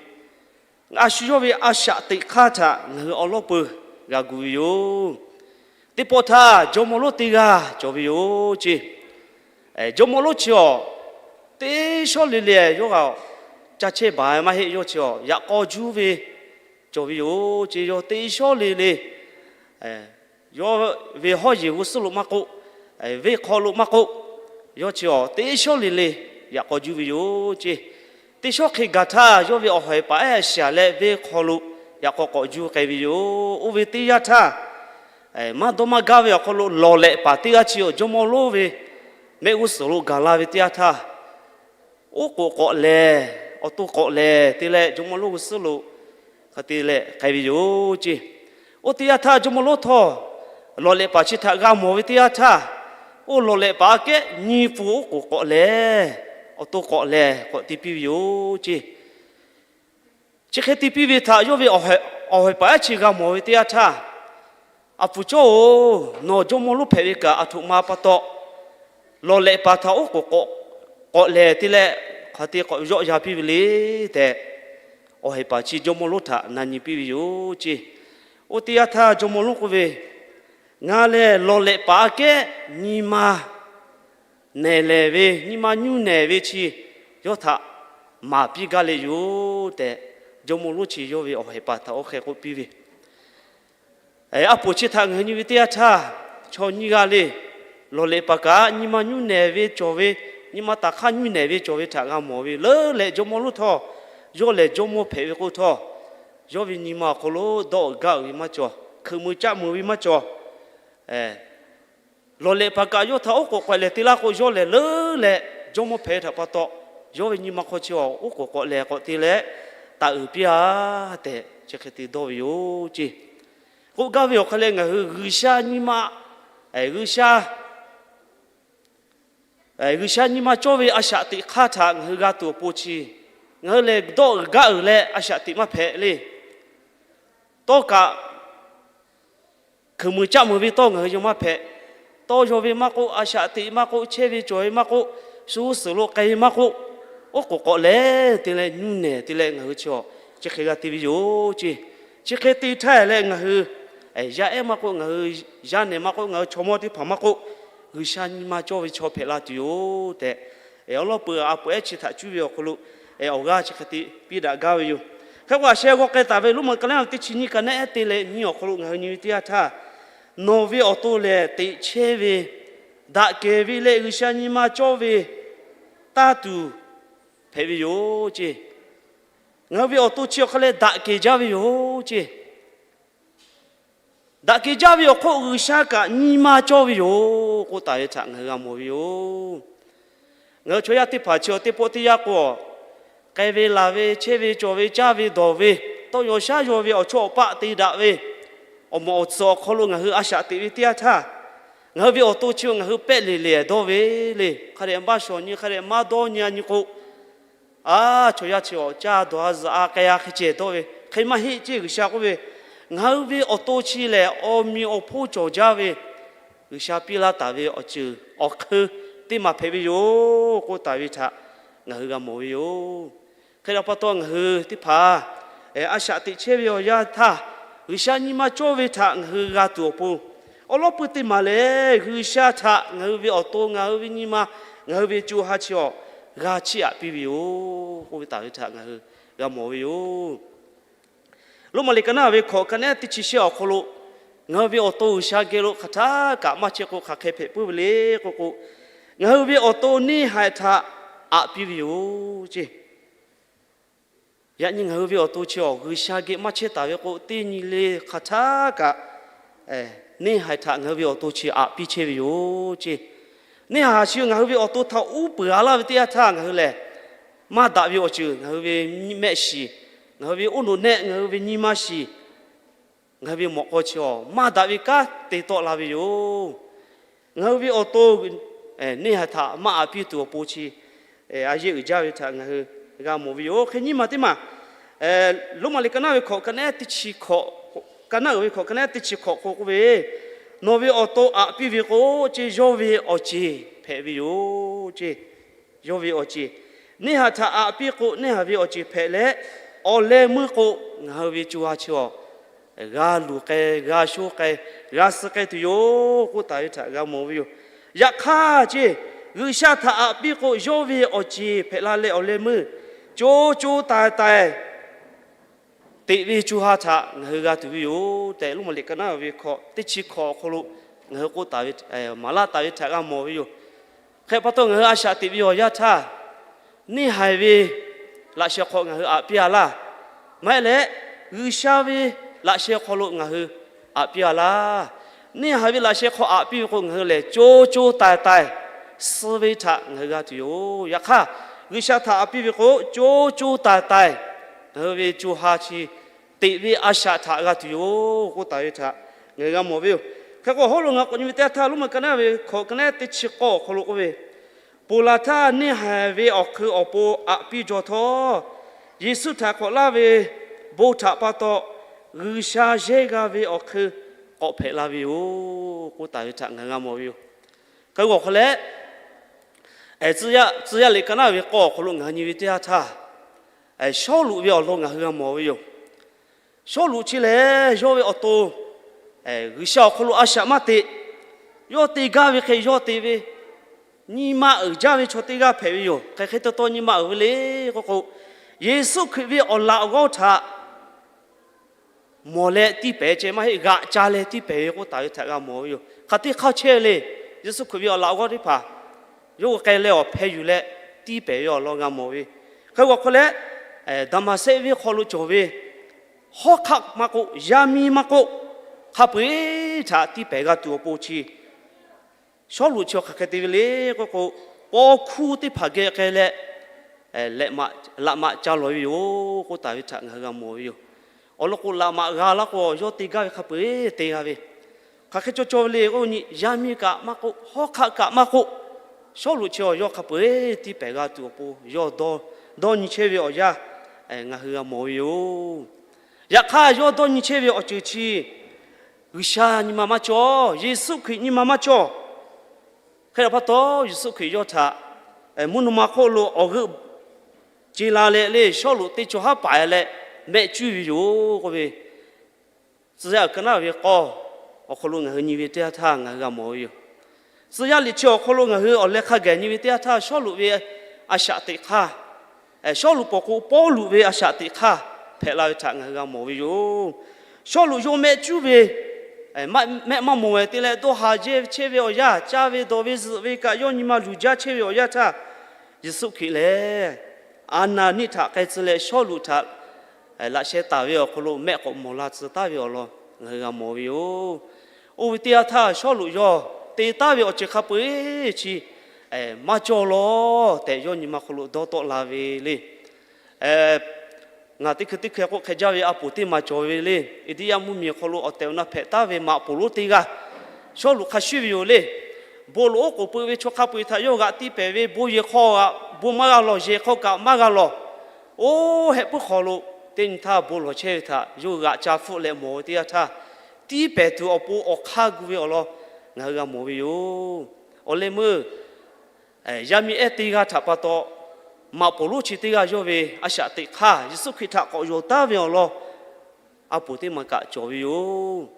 A shu yawˇ ve a shaꞈ teꞈ hk'aˇ htaꞈ ngaˬ hui awˉ lawˉ peuˬ g'a gu ve yoˬ. Teˇ pawˆ htaˇ jawˇmawˇ lonˉ teˇ g'aˇ cawˬ ve yoˬ ceˇ. Jawˇmawˇ lonˉ chi awˬ, teˇ shawˉ le le yawˇ g'a ca chehˇ baˬ maˇ heˆ. Yawˇ chi awˬ yaꞈ k'aw juˇ ve cawˬ ve yoˬ ceˇ. Yawˇ teˇ shawˉ le le yawˇ ve hawˉ yeˬ g'uˇ suhˉ lo maˇ k'oˆ, venˇ hk'aw lo maˇ k'oˆ, yawˇ chi awˬ teˇ shawˉ le le yaꞈ k'aw juˇ ve yoˬ ceˇ. Teˇ shawˉ hk'e gaˬ htaˇ, yawˇ ve awˬ hawehˍ paˍ ehˉ shaˍ leh venˇ hk'aw lo yaꞈ k'aw k'awꞈ juˇ k'ai ve yoˬ. Oˇ ve teˇ yanˇ htaˇ, maˇ dawˇ maˇ gaˇ ve awˬ hk'aw lo lawˬ lehꞈ paˍ teˇ g'aˇ chi awˬ jawˇmawˇ lonˉ ve mehˆ g'uˇ suhˍ lo gaˬ la ve teˇ yanˇ htaˇ, oˉ k'oˍ k'awꞈ lehˬ, awˬ to k'awꞈ lehˬ te leh jawˇmawˇ lonˉ g'uˇ suhˉ lo hk'a te leh k'ai ve yoˬ ceˇ. Oˇ teˇ yanˇ htaˇ jawˇmawˇ lonˉ htawˇ, lawˬ lehꞈ paˍ chi htaꞈ g'a mawˬ ve teˇ yanˇ htaˇ, oˇ lawˬ lehꞈ paˍ aꞈ kehˉ nyi pfuhˍ oˉ k'oˍ k'awꞈ lehˬ, awˬ to k'awꞈ lehˬ k'awꞈ te piˇ ve yoˬ ceˇ. Chi hk'e te piˇ ve htaꞈ yawˇ ve awˬ hawehˍ paˍ ehˉ chi g'a mawˬ ve teˇ yanˇ htaˇ, A pfuhˍ cawˇ-oˬ, nawˬ jawˇmawˇ lonˉ hpehꞈ ve kaꞈ aˬ htoꞈ ma pa taw, lawˬ lehꞈ paˍ htaꞈ oˉ k'oˍ k'awꞈ lehˬ te leh hk'aˬ te k'awꞈ yawˆ yan piˇ ve le tehꞈ, awˬ haiˬ paˍ chi jawˇmawˇ lonˉ htaꞈ na nyi piˇ ve yoˬ ceˇ. Oˇ teˇ yanˇ htaˇ jawˇmawˇ lonˉ k'oˆ ve, Ngaˬ lehˬ lawˬ lehꞈ paˍ aꞈ kehˉ nyi ma nehˬ lehˬ ve, nyi ma nyuˇ nehˬ ve chi yawˇ htaꞈ maˍ piˇ gaˇ leh yoˬ tehꞈ, jawˇmawˇ lonˉ chi yawˇ ve awˬ haiˬ paˍ htaꞈ oˇ hk'e k'oˆ piˇ ve. A poˍ chi htaꞈ ngaˬ hui nyi ve teˇ yanˇ htaˇ, chaw nyiˇ g'aˇ le, lawˬ lehꞈ paˍ kaꞈ nyi ma nyuˇ nehˬ ve cawˬ ve, nyi ma taˍ hk'aˇ nyuˇ nehˬ ve cawˬ ve htaꞈ g'a mawˬ ve leuˉ leh, jawˇmawˇ lonˉ htawˇ, yawˇ lehˬ jawˇmawˇ hpehꞈ ve k'o htawˇ, yawˇ ve nyi ma awˬ hk'aw lo dawˆ gaˆ uiˍ ve maˇ cawˬ, hkeuꞈ mui caˆ mui ve maˇ cawˬ. Lawˬ lehꞈ paˍ kaꞈ yawˇ htaꞈ oˉ k'oˍ k'awꞈ lehˬ te laˇ k'o, yawˇ lehˬ leuˉ leh jawˇmawˇ hpehꞈ ve htaꞈ pa taw, yawˇ ve nyi ma hk'aw chi awˬ oˉ k'oˍ k'awꞈ lehˬ k'awꞈ te leh taˍ uiˍ piˇ-a tehꞈ chi hk'e te dawˇ ve yoˬ ceˇ. K'oˆ gaˇ ve awˬ hk'aw leh ngaˬ hui G'uiˬsha nyi ma, G'uiˬsha G'uiˬsha nyi ma cawˇ ve a shaꞈ teꞈ hk'aˇ htaꞈ ngaˬ hui g'a tuˬ awˬ pon chi, ngaˬ hui lehˬ dawˆ uiˍ gaˆ uiˍ leh a shaꞈ teꞈ maˇ hpehꞈ le. Tawˇ kaꞈ hkeuꞈ mui caˆ mui ve tawˇ ngaˬ hui yawˇ maˇ hpehꞈ. Tawˇ yaw ve maˇ k'oˆ, a shaꞈ teꞈ maˇ k'oˆ, chehˇ ve cawˬ ve maˇ k'oˆ, shu g'uˇ suhˍ lo k'ai ve maˇ k'oˆ, oˉ k'oˍ k'awꞈ lehˬ te leh nyuˇ nehˬ te leh ngaˬ hui chi awˬ chi hk'e g'a te ve yoˬ ceˇ. Chi hk'e te htaˇ leh ngaˬ hui yaˇ ehˉ maˇ k'oˆ, ngaˬ hui yaˇ nehˬ maˇ k'oˆ, ngaˬ hui chaw mawˇ teˇ hpaˍ maˇ k'oˆ, G'uiˬsha nyi ma cawˇ ve chaw hpehꞈ la tuˬ yoˬ tehꞈ, awˉ lawˉ peuˬ a poˍ ehˉ chi htaꞈ cuˇ ve awˬ hk'aw lo awˬ g'aˇ chi hk'e te piˇ daꞈ gaˇ ve yoˬ. Hk'e k'o, a sheh g'aw k'ai taˍ ve Roˉmaꞈ ka naˆ ehˉ teˇ chi nyiˇ, ka naˆ ehˉ te leh nyiˇ awˬ hk'aw lo ngaˬ hui nyi ve teˇ yanˇ htaˇ, nawˬ ve awˬ to lehˬ teꞈ chehˇ ve, daꞈ kehˬ ve leh G'uiˬsha nyi ma cawˇ ve tanˇ tuˬ hpehꞈ ve yoˬ ceˇ. Ngaˬ hui ve awˬ to chi awˬ hk'aw leh daꞈ kehˬ jaˇ ve yoˬ ceˇ. Daꞈ kehˬ jaˇ ve awˬ hk'oˆ G'uiˬsha kaꞈ nyi ma cawˇ ve yoˬ k'oˆ taˍ ve htaꞈ ngaˬ hui g'a mawˬ ve yoˬ. Ngaˬ hui chaw yaˇ teˇ hpaˍ chi awˬ teˇ pawˆ teˇ yanˇ k'o, k'ai ve laˬ ve, chehˇ ve cawˬ ve, caˇ ve dawˬ ve, tawˇ yaw shaˉ yaw ve, awˬ chawˇ awˬ paˆ te daꞈ ve, awˬ mawꞈ awˬ tsuhꞈ awˬ hk'aw lo ngaˬ hui a shaꞈ teꞈ ve teˇ yanˇ htaˇ, ngaˬ hui ve awˬ to chi ngaˬ hui pehˆ leˬ leˬ dawˇ ve le. Hk'a dehꞈ maˇ shawˍ nyi, hk'a dehꞈ maˇ dawˇ nyi a nyi k'o, a, chaw yaˇ chi awˬ caˇ dawˬ a zuhꞈ a k'ai a hk'e ceh dawˇ ve hk'e maˇ heˆ ceˇ. G'uiˬsha k'oˆ ve, ngaˬ hui ve awˬ to chi lehˬ awˬ meꞈ awˬ hponˇ cawˬ jaˇ ve, G'uiˬsha piˇ laˇ taˍ ve awˬ ceuˬ awˬ hk'eun teˇ maˬ hpehꞈ ve yoˬ k'oˆ taˍ ve htaꞈ ngaˬ hui g'a mawˬ ve yoˬ. Hk'e te pa taw ngaˬ hui teˇ hpaˍ a shaꞈ teꞈ chehˇ ve awˬ yanˇ htaˇ, G'uiˬsha nyi ma cawˇ ve htaꞈ ngaˬ hui g'a tuˬ awˬ pon, awˉ lawˉ puiˉ teˇ maˬ lehˬ G'uiˬsha htaꞈ ngaˬ hui ve awˬ to, ngaˬ hui ve nyi ma, ngaˬ hui ve co ha chi awˬ g'a chiˇ aꞈ piˇ ve yoˬ k'oˆ ve taˍ ve htaꞈ ngaˬ hui g'a mawˬ ve yoˬ. Roˉmaꞈ liꞈ ka naˉ ve hkawꞈ ka nehˉ teˇ chi shehˆ awˬ hk'aw lo, ngaˬ hui ve awˬ to G'uiˬsha geh lo hk'aˬ htaˇ kaꞈ maˇ chehˇ k'o hk'aˬ hk'e hpehꞈ puiˉ ve le k'oˆ k'o, ngaˬ hui ve awˬ to neˇ haiˬ htaꞈ aꞈ piˇ ve yoˬ ceˇ. Yaꞈ nyi ngaˬ hui ve awˬ to chi awˬ G'uiˬsha geh maˇ chehˇ taˍ ve k'o, teˇ nyi le hk'aˬ htaˇ kaꞈ neˇ haiˬ htaꞈ ngaˬ hui ve awˬ to chi aꞈ piˇ chehˇ ve yoˬ ceˇ. Neˇ haiˬ chi ngaˬ hui ve awˬ to htaꞈ uˉ peunˍ a laˇ ve teˇ yanˇ htaˇ, ngaˬ hui lehˬ maˇ daꞈ ve awˬ ceuˬ ngaˬ hui ve mehˆ shiˍ, ngaˬ hui ve oˇ noꞈ nehˆ, ngaˬ hui ve nyi ma shiˍ, ngaˬ hui ve mawꞈ k'aw chi awˬ maˇ daꞈ ve kanˉ te tawˆ la ve yoˬ. Ngaˬ hui ve awˬ to neˇ haiˬ htaꞈ maˇ aꞈ piˇ tuˬ awˬ pon chi a yehˇ uiˍ jaˇ ve htaꞈ ngaˬ hui g'a mawˬ ve yoˬ. Hk'e nyiˇ maˬ teˇ maˬ, Roˉmaꞈ liꞈ ka naˉ ve hkawꞈ ka nehˉ teˇ chi hkawꞈ, ka naˉ uiˍ ve hkawꞈ ka nehˉ teˇ chi hkawꞈ hk'aw k'oˆ ve, Nawˬ ve awˬ to aꞈ piˇ ve k'o, ceˇ yawˇ ve awˬ ceˬ hpehꞈ ve yoˬ ceˇ. Yawˇ ve awˬ ceˬ, neˇ haiˬ htaꞈ aꞈ piˇ k'o, neˇ haiˬ ve awˬ ceˬ hpehꞈ leh, awˬ leh meuˇ k'o ngaˬ hui ve co ha chi awˬ g'a luˬ k'ai, g'a sho k'ai, g'a suh k'ai tuˬ yoˬ k'oˆ taˍ ve htaꞈ g'a mawˬ ve yoˬ. Yaꞈ hk'aˇ ceˇ, G'uiˬsha htaꞈ aꞈ piˇ k'o, yawˇ ve awˬ ceˬ hpehꞈ la leh awˬ leh meuˇ co co taiˍ taiˍ teꞈ ve co ha htaꞈ ngaˬ hui g'a tuˬ ve yoˬ tehꞈ, Roˉmaꞈ liꞈ ka naˉ ve hkawꞈ teˇ chi hkawꞈ awˬ hk'aw lo ngaˬ hui k'oˆ taˍ ve, maˍ laˇ taˍ ve htaꞈ g'a mawˬ ve yoˬ. Hk'e pa taw, ngaˬ hui a shaꞈ teꞈ ve awˬ yanˇ htaˇ, neˇ haiˬ ve laꞈ sheh hk'aw ngaˬ hui aꞈ piˇ a laˇ. Maˇ heˆ leh, G'uiˬsha ve laꞈ sheh hk'aw lo ngaˬ hui aꞈ piˇ a laˇ. Neˇ haiˬ ve laꞈ sheh hk'aw aꞈ piˇ ve k'o, ngaˬ hui lehˬ co co taiˍ taiˍ suh ve htaꞈ ngaˬ hui g'a tuˬ yoˬ. Yaꞈ hk'aˇ, G'uiˬsha htaꞈ aꞈ piˇ ve k'o, co co taiˍ taiˍ ngaˬ hui ve co ha chi teꞈ ve a shaꞈ htaꞈ g'a tuˬ yoˬ k'oˆ taˍ ve htaꞈ ngaˬ hui g'a mawˬ ve yoˬ. Hk'e k'o, hawˉ lo ngaˬ k'awꞈ nyi ve teˇ yanˇ htaˇ, Roˉmaꞈ ka naˉ ve hkawꞈ ka nehˉ teˇ chi k'awˇ awˬ hk'aw lo k'oˆ ve, Ponˬ laˬ htaˇ neˇ haiˬ ve awˬ hk'eun awˬ pon aꞈ piˇ jaw htawˇ, Yeˍsuˆ htaꞈ k'awꞈ laˇ ve bon htaꞈ pa taw, G'uiˬsha yehˇ g'a ve awˬ hk'eun k'awꞈ hpehꞈ la ve yoˬ k'oˆ taˍ ve htaꞈ ngaˬ hui g'a mawˬ ve yoˬ. Hk'e k'o, awˬ hk'aw leh, tcuh yaˇ liꞈ ka naˉ ve k'awˇ awˬ hk'aw lo ngaˬ hui nyi ve teˇ yanˇ htaˇ, Sawˉluꞈ ve awˬ lawn ngaˬ hui g'a mawˬ ve yoˬ. Sawˉluꞈ chi lehˬ, yawˇ ve awˬ to G'uiˬsha awˬ hk'aw lo a shaꞈ maˇ teꞈ. Yawˇ te gaˇ ve hk'e yawˇ te ve, nyi ma uiˍ jaˇ ve chaw teˇ g'aˇ hpehꞈ ve yoˬ. Hk'e hk'e taw taw nyi ma uiˍ ve le k'oˆ k'o, Yeˍsuˆ Hkriꞈ ve awˬ laꞈ g'awˇ htaꞈ mawˬ leh tiˇ pehˍ ceh maˇ heˆ, g'aꞈ ca leh tiˇ pehˍ ve k'oˆ taˍ ve htaꞈ g'a mawˬ ve yoˬ. Hk'aˬ teˇ hk'aˇ chehˇ le, Yeˍsuˆ Hkriꞈ ve awˬ laꞈ g'awˇ teˇ hpaˍ yawˇ hui k'ai leh awˬ hpeh yuˬ leh tiˇ pehˍ ve awˬ lawn g'a mawˬ ve. Hk'e k'o, awˬ hk'aw leh Daˍmaˍsehˆ venˇ hk'aw lo cawˬ ve hawˉ hk'aˆ maˇ k'oˆ, yaˇ miˇ maˇ k'oˆ, hk'a peu-eˬ htaꞈ tiˇ pehˍ g'a tuˬ awˬ pon chi Sawˉluꞈ chi hk'aˬ hk'e te ve le k'oˆ k'o, paw hkuˇ teˇ hpaˍ geh k'ai leh, laꞈ maꞈ ca lawˬ ve yoˬ k'oˆ taˍ ve htaꞈ ngaˬ hui g'a mawˬ ve yoˬ. Awˬ lawn k'o, laꞈ maꞈ g'a laˇ k'o, yawˇ te gaˇ ve hk'a peu-eˬ te g'a ve. Hk'aˬ hk'e cawˬ cawˬ ve le k'o, yaˇ miˇ kaꞈ maˇ k'oˆ, hawˉ hk'aˆ kaꞈ maˇ k'oˆ, Sawˉluꞈ chi yawˇ hk'a peu-eˬ tiˇ pehˍ g'a tuˬ awˬ pon yawˇ dawˇ nyi chehˇ ve awˬ yanˇ ngaˬ hui g'a mawˬ ve yoˬ. Yaꞈ hk'aˇ, yawˇ dawˇ nyi chehˇ ve awˬ ceuˬ chi G'uiˬsha nyi ma maˇ cawˬ, Yeˍsuˆ Hkriꞈ nyi ma maˇ cawˬ. Hk'e pa taw, Yeˍsuˆ Hkriꞈ yawˇ htaꞈ mvuhˇ naw ma hk'oˆ lo awˬ g'euˆ ce la leh le, Sawˉluꞈ teˇ cawˬ haˉ paˍ leh mehˆ cuˇ ve yoˬ k'oˆ ve, Tcuh yaˇ uiˍ ka naˉ ve k'awˇ awˬ hk'aw lo ngaˬ hui nyi ve teˇ yanˇ htaˇ ngaˬ hui g'a mawˬ ve yoˬ. Tcuh yaˇ liꞈ chi awˬ hk'aw lo ngaˬ hui awˬ leh hk'a gaˬ nyi ve teˇ yanˇ htaˇ, Sawˉluꞈ ve a shaꞈ teꞈ hk'aˇ, Sawˉluꞈ pawˬ k'o Pawˇluꞈ ve a shaꞈ teꞈ hk'aˇ hpehꞈ la ve htaꞈ ngaˬ hui g'a mawˬ ve yoˬ. Sawˉluꞈ yawˇ mehˆ cuˉ ve, mehˆ maˇ mawˬ ve te leh dawˇ haˍ jehˇ chehˇ ve awˬ yanˇ, caˇ ve dawˬ ve zuhꞈ ve kaꞈ yawˇ nyi ma luˬ jaˇ chehˇ ve awˬ yanˇ htaˇ, Yeˍsuˆ Hkriꞈ lehˬ, Aˍnaˍniˆ htaꞈ k'ai tcuh leh Sawˉluꞈ htaꞈ laꞈ sheh taˍ ve awˬ hk'aw lo mehˆ k'awꞈ mawˬ la tcuh taˉ ve awˬ lawn ngaˬ hui g'a mawˬ ve yoˬ. Oˇ ve teˇ yanˇ htaˇ, Sawˉluꞈ yawˇ te taˉ ve awˬ ceuˬ hk'a peu-eˬ chi maˇ cawˬ lawˬ tehꞈ, yawˇ nyi ma hk'aw lo dawˇ tawˆ la ve le. Ngaˬ teˇ hkui teˇ hkui k'oˆ hk'e jaˇ ve a poˍ teˇ maˬ cawˬ ve le. Eˇdiˇyaˇ mvuhˇmiˬ awˬ hk'aw lo awˬ tehˬ awˬ na hpehꞈ taˉ ve maꞈ poˍ lonˉ teˇ g'aˇ Sawˉluꞈ hk'a shuˍ ve yoˬ le. Bon loꞈ oˉ k'oˍ peuˬ ve chaw hk'a peu-eˬ htaꞈ yawˇ g'aꞈ tiˇ pehˍ ve, bon yehˬ hk'aw g'aꞈ bon maˇ g'a lawˬ, yehˬ hk'aw kaꞈ maˇ g'a lawˬ. Oˇ hehˆ puiˉ hk'aw lo teˇ nyi htaˇ bon lawˬ chehˇ ve htaꞈ yawˇ g'aꞈ ca hpfuhˆ leh mawˬ ve teˇ yanˇ htaˇ, tiˇ pehˍ tuˬ awˬ pon awˬ hk'aˇ gu ve awˬ lawn ngaˬ hui g'a mawˬ ve yoˬ. Awˬ leh meuˇ yaˇ miˇ ehˉ teˇ g'aˇ htaꞈ pa taw, maꞈ poˍ lonˉ chi teˇ g'aˇ yawˇ ve a shaꞈ teꞈ hk'aˇ Yeˍsuˆ Hkriꞈ htaꞈ k'awꞈ yonˍ taˉ ve awˬ lawn a poˍ teˇ maˬ kaꞈ cawˬ ve yoˬ.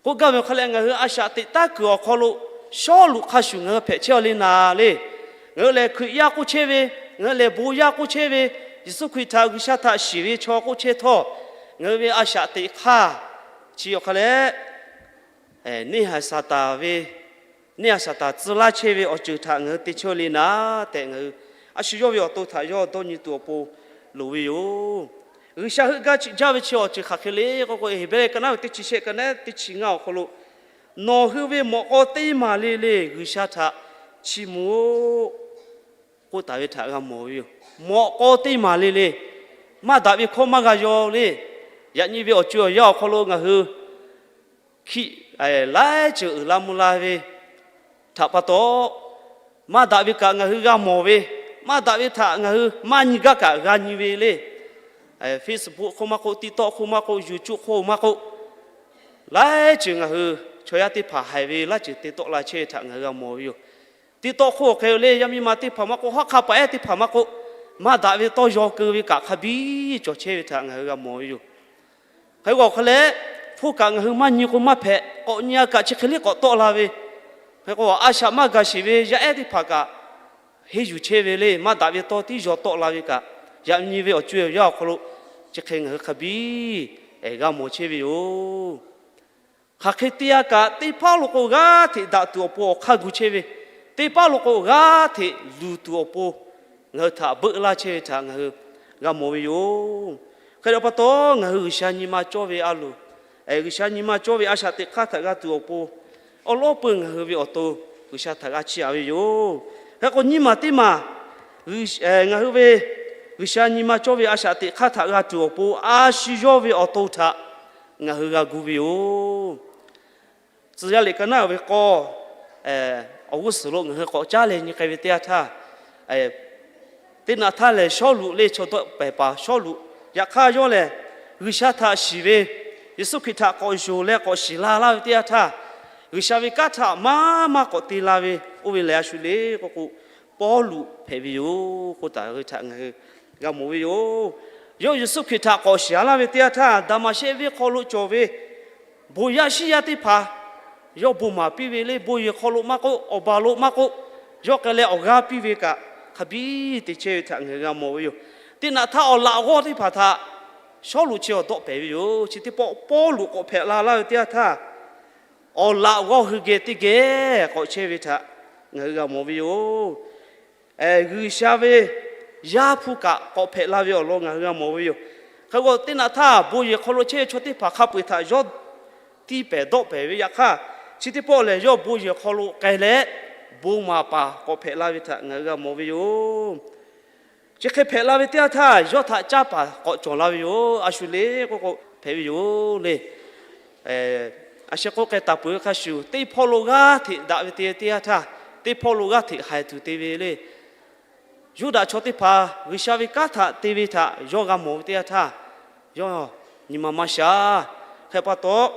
K'oˆ gaˇ ve hk'a leh, ngaˬ hui a shaꞈ teꞈ taˉ kuiˬ awˬ hk'aw lo Sawˉluꞈ hk'a shuˍ ngaˬ hui hpehꞈ chehˇ a le naˍ le. Ngaˬ hui lehˬ Hkriꞈ yaˇ k'oˆ chehˇ ve, ngaˬ hui lehˬ bon yaˇ k'oˆ chehˇ ve, Yeˍsuˆ Hkriꞈ htaꞈ G'uiˬsha htaꞈ shiˍ ve chaw k'oˆ chehˇ htawˇ, ngaˬ hui ve a shaꞈ teꞈ hk'aˇ chi awˬ hk'a leh, neˇ haiˬ Saˍtanˍ ve, neˇ haiˬ Saˍtanˍ tcuh laˇ chehˇ ve awˬ ceuˬ htaꞈ ngaˬ hui te chehˇ le naˍ tehꞈ, ngaˬ hui a shu yawˇ ve awˬ to htaꞈ yawˇ dawˇ nyi tuˬ awˬ pon loˍ ve yoˬ. G'uiˬsha heuˆ gaˇ ciꞈ jaˇ ve chi awˬ ceuˬ hk'aˬ hk'e le k'oˆ k'o, Heˍbrehˇ ka naˉ ve teˇ chi shehˆ ka naˉ teˇ chi ngaˇ awˬ hk'aw lo, nawˬ hui ve mawꞈ k'aw teˇ maˬ le le G'uiˬsha htaꞈ chiˇ mvuh-oˆ k'oˆ taˍ ve htaꞈ g'a mawˬ ve yoˬ. Mawꞈ k'aw teˇ maˬ le le, maˇ daꞈ ve hkawˇ maˇ g'a yaw le. Yaꞈ nyi ve awˬ co awˬ yanˇ awˬ hk'aw lo ngaˬ hui hkiˆ laiˉ ceuˬ uiˍ la mvuh la ve htaꞈ pa taw, maˇ daꞈ ve kaꞈ ngaˬ hui g'a mawˬ ve, maˇ daꞈ ve htaꞈ ngaˬ hui maˇ nyi gaˇ kaꞈ g'a nyi ve le. Facebook hk'oˆ maˇ k'oˆ, TikTok hk'oˆ maˇ k'oˆ, YouTube hk'oˆ maˇ k'oˆ, laiˉ ceuˬ ngaˬ hui chaw yaˇ teˇ hpaˍ haiˬ ve laˇ ceuˬ te tawˆ la chehˇ ve htaꞈ ngaˬ hui g'a mawˬ ve yoˬ. TikTok hk'oˆ awˬ hk'e le, yaˇ miˇ ma teˇ hpaˍ maˇ k'oˆ, hawˉ hk'aˇ paˍ ehˉ teˇ hpaˍ maˇ k'oˆ, maˇ daꞈ ve tawˇ yaw keu ve kaꞈ hk'a biˇ cawˬ chehˇ ve htaꞈ ngaˬ hui g'a mawˬ ve yoˬ. Hk'e k'o awˬ hk'a leh, hpuˇ kaꞈ ngaˬ hui maˇ nyi k'o maˇ hpehꞈ, k'awꞈ nyi a kaꞈ chi hk'e liˇ k'awꞈ tawˆ la ve. Hk'e k'o a shaꞈ maˇ gaˬ sheˍ ve yaˇ ehˉ teˇ hpaˍ kaꞈ henˇ yuˬ chehˇ ve le, maˇ daꞈ ve tawˇ tiˉ yaw tawˆ la ve kaꞈ, yaꞈ nyi ve awˬ co awˬ yanˇ awˬ hk'aw lo chi hk'e ngaˬ hui hk'a biˇ g'a mawˬ chehˇ ve yoˬ. Hk'aˬ hk'e te a kaꞈ, teˇ paˉ lo k'o g'aˇ hteꞈ daꞈ tuˬ awˬ pon awˬ hk'aˇ gu chehˇ ve, teˇ paˉ lo k'o g'aˇ hteꞈ luˬ tuˬ awˬ pon ngaˬ hui htaꞈ beuˆ laˇ chehˇ ve htaꞈ ngaˬ hui g'a mawˬ ve yoˬ. Hk'e te pa taw, ngaˬ hui G'uiˬsha nyi ma cawˇ ve a loˍ, G'uiˬsha nyi ma cawˇ ve a shaꞈ teꞈ hk'aˇ htaꞈ g'a tuˬ awˬ pon awˉ lawˉ peuˬ ngaˬ hui ve awˬ to G'uiˬsha htaꞈ g'a chiˇ aꞈ ve yoˬ. Hk'e k'o nyiˇ maˬ teˇ maˬ ngaˬ hui ve G'uiˬsha nyi ma cawˇ ve a shaꞈ teꞈ hk'aˇ htaꞈ g'a tuˬ awˬ pon a shu yawˇ ve awˬ to htaꞈ ngaˬ hui g'a gu ve yoˬ. Tcuh yaˇ liꞈ ka naˉ ve k'awˇ awˬ g'uˇ suhˍ lo ngaˬ hui k'awꞈ caˉ leh nyi k'ai ve teˇ yanˇ htaˇ, teˇ naꞈ htaˇ lehˬ Sawˉluꞈ le, chaw dawˆ pehˍ paˍ Sawˉluꞈ, yaꞈ hk'aˇ yawˇ lehˬ G'uiˬsha htaꞈ shiˍ ve, Yeˍsuˆ Hkriꞈ htaꞈ k'awꞈ yonˍ leh k'awꞈ shiˍ la laˇ ve teˇ yanˇ htaˇ, G'uiˬsha ve kanˉ htaꞈ maˇ maˇ k'awꞈ te la ve, oˇ ve lehˬ a shu le k'oˆ k'o, Pawˇluꞈ hpehꞈ ve yoˬ k'oˆ taˍ ve htaꞈ ngaˬ hui g'a mawˬ ve yoˬ. Yawˇ Yeˍsuˆ Hkriꞈ htaꞈ k'awꞈ shiˍ a laˇ ve teˇ yanˇ htaˇ, Daˍmaˍsehˆ venˇ hk'aw lo cawˬ ve bon yaˇ shiˉ yaˇ teˇ hpaˍ yawˇ bon maˍ piˇ ve le, bon yehˬ hk'aw lo maˇ k'oˆ, awˬ baˬ lo maˇ k'oˆ, yawˇ k'ai leh awˬ g'aˇ piˇ ve kaꞈ hk'a biˇ te chehˇ ve htaꞈ ngaˬ hui g'a mawˬ ve yoˬ. Teˇ naꞈ htaˇ awˬ laꞈ g'awˇ teˇ hpaˍ htaꞈ Sawˉluꞈ chi awˬ dawˆ pehˍ ve yoˬ. Chi teˇ pawˆ Pawˇluꞈ k'awꞈ hpehꞈ la laˇ ve teˇ yanˇ htaˇ, awˬ laꞈ g'awˇ hui geh teˇ geh k'awꞈ chehˇ ve htaꞈ ngaˬ hui g'a mawˬ ve yoˬ. G'uiˬsha ve Yaˇ hpu kaꞈ k'awꞈ hpehꞈ la ve awˬ lawn ngaˬ hui g'a mawˬ ve yoˬ. Hk'e k'o, teˇ naꞈ htaˇ bon yehˬ hk'aw lo chehˇ ve chaw teˇ hpaˍ hk'a peu-eˬ htaꞈ yawˇ tiˇ pehˍ dawˆ pehˍ ve yaꞈ hk'aˇ, chi teˇ pawˆ lehˬ yawˇ bon yehˬ hk'aw lo k'ai leh, bon maˍ paˍ k'awꞈ hpehꞈ la ve htaꞈ ngaˬ hui g'a mawˬ ve yoˬ. Chi hk'e hpehꞈ la ve teˇ yanˇ htaˇ, yawˇ htaꞈ caˇ paˍ k'awꞈ cawˬ la ve yoˬ. A shu le k'oˆ k'o, hpehꞈ ve yoˬ le. A sheh k'oˆ k'ai taˍ peuˬ ve hk'a shuˍ, teˇ hpawˇ lo g'aˇ hteꞈ daꞈ ve te teˇ yanˇ htaˇ, teˇ hpawˇ lo g'aˇ hteꞈ haiˬ tuˬ te ve le. Yuˇdaꞈ chaw teˇ hpaˍ G'uiˬsha ve kanˉ htaꞈ te ve htaꞈ yawˇ g'a mawˬ ve teˇ yanˇ htaˇ, yawˇ nyi ma maˇ sha. Hk'e pa taw,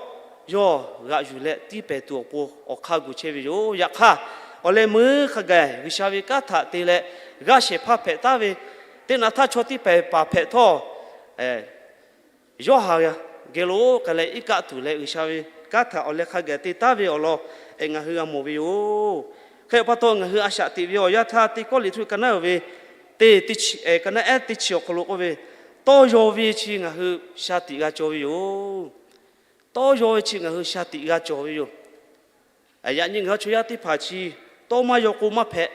yawˇ g'aꞈ yuˬ leh tiˇ pehˍ tuˬ awˬ pon awˬ hk'aˇ gu chehˇ ve yoˬ. Yaꞈ hk'aˇ, awˬ leh meuˉ hk'a gaˬ G'uiˬsha ve kanˉ htaꞈ te leh g'aˇ shehˍ hpaˇ hpehꞈ taˉ ve, teˇ naꞈ htaˇ chaw teˇ hpaˍ paˍ hpehꞈ htawˇ, yawˇ haˍ geh lo k'ai leh iˉ kaˆ tuˬ leh G'uiˬsha ve kanˉ htaꞈ awˬ leh hk'a gaˬ te taˉ ve awˬ lawn ngaˬ hui g'a mawˬ ve yoˬ. Hk'e pa taw, ngaˬ hui a shaꞈ teꞈ ve awˬ yanˇ htaˇ, Teˇ Kawˇrenˍhtuˆ ka naˉ ve teˇ, ka naˉ ehˉ teˇ chi awˬ hk'aw lo k'oˆ ve, tawˇ yaw ve chi ngaˬ hui shaˍ tiꞈ g'a cawˬ ve yoˬ. Tawˇ yaw ve chi ngaˬ hui shaˍ tiꞈ g'a cawˬ ve yoˬ. Yaꞈ nyi ngaˬ hui chaw yaˇ teˇ hpaˍ chi tawˇ maˇ yaw k'o maˇ hpehꞈ.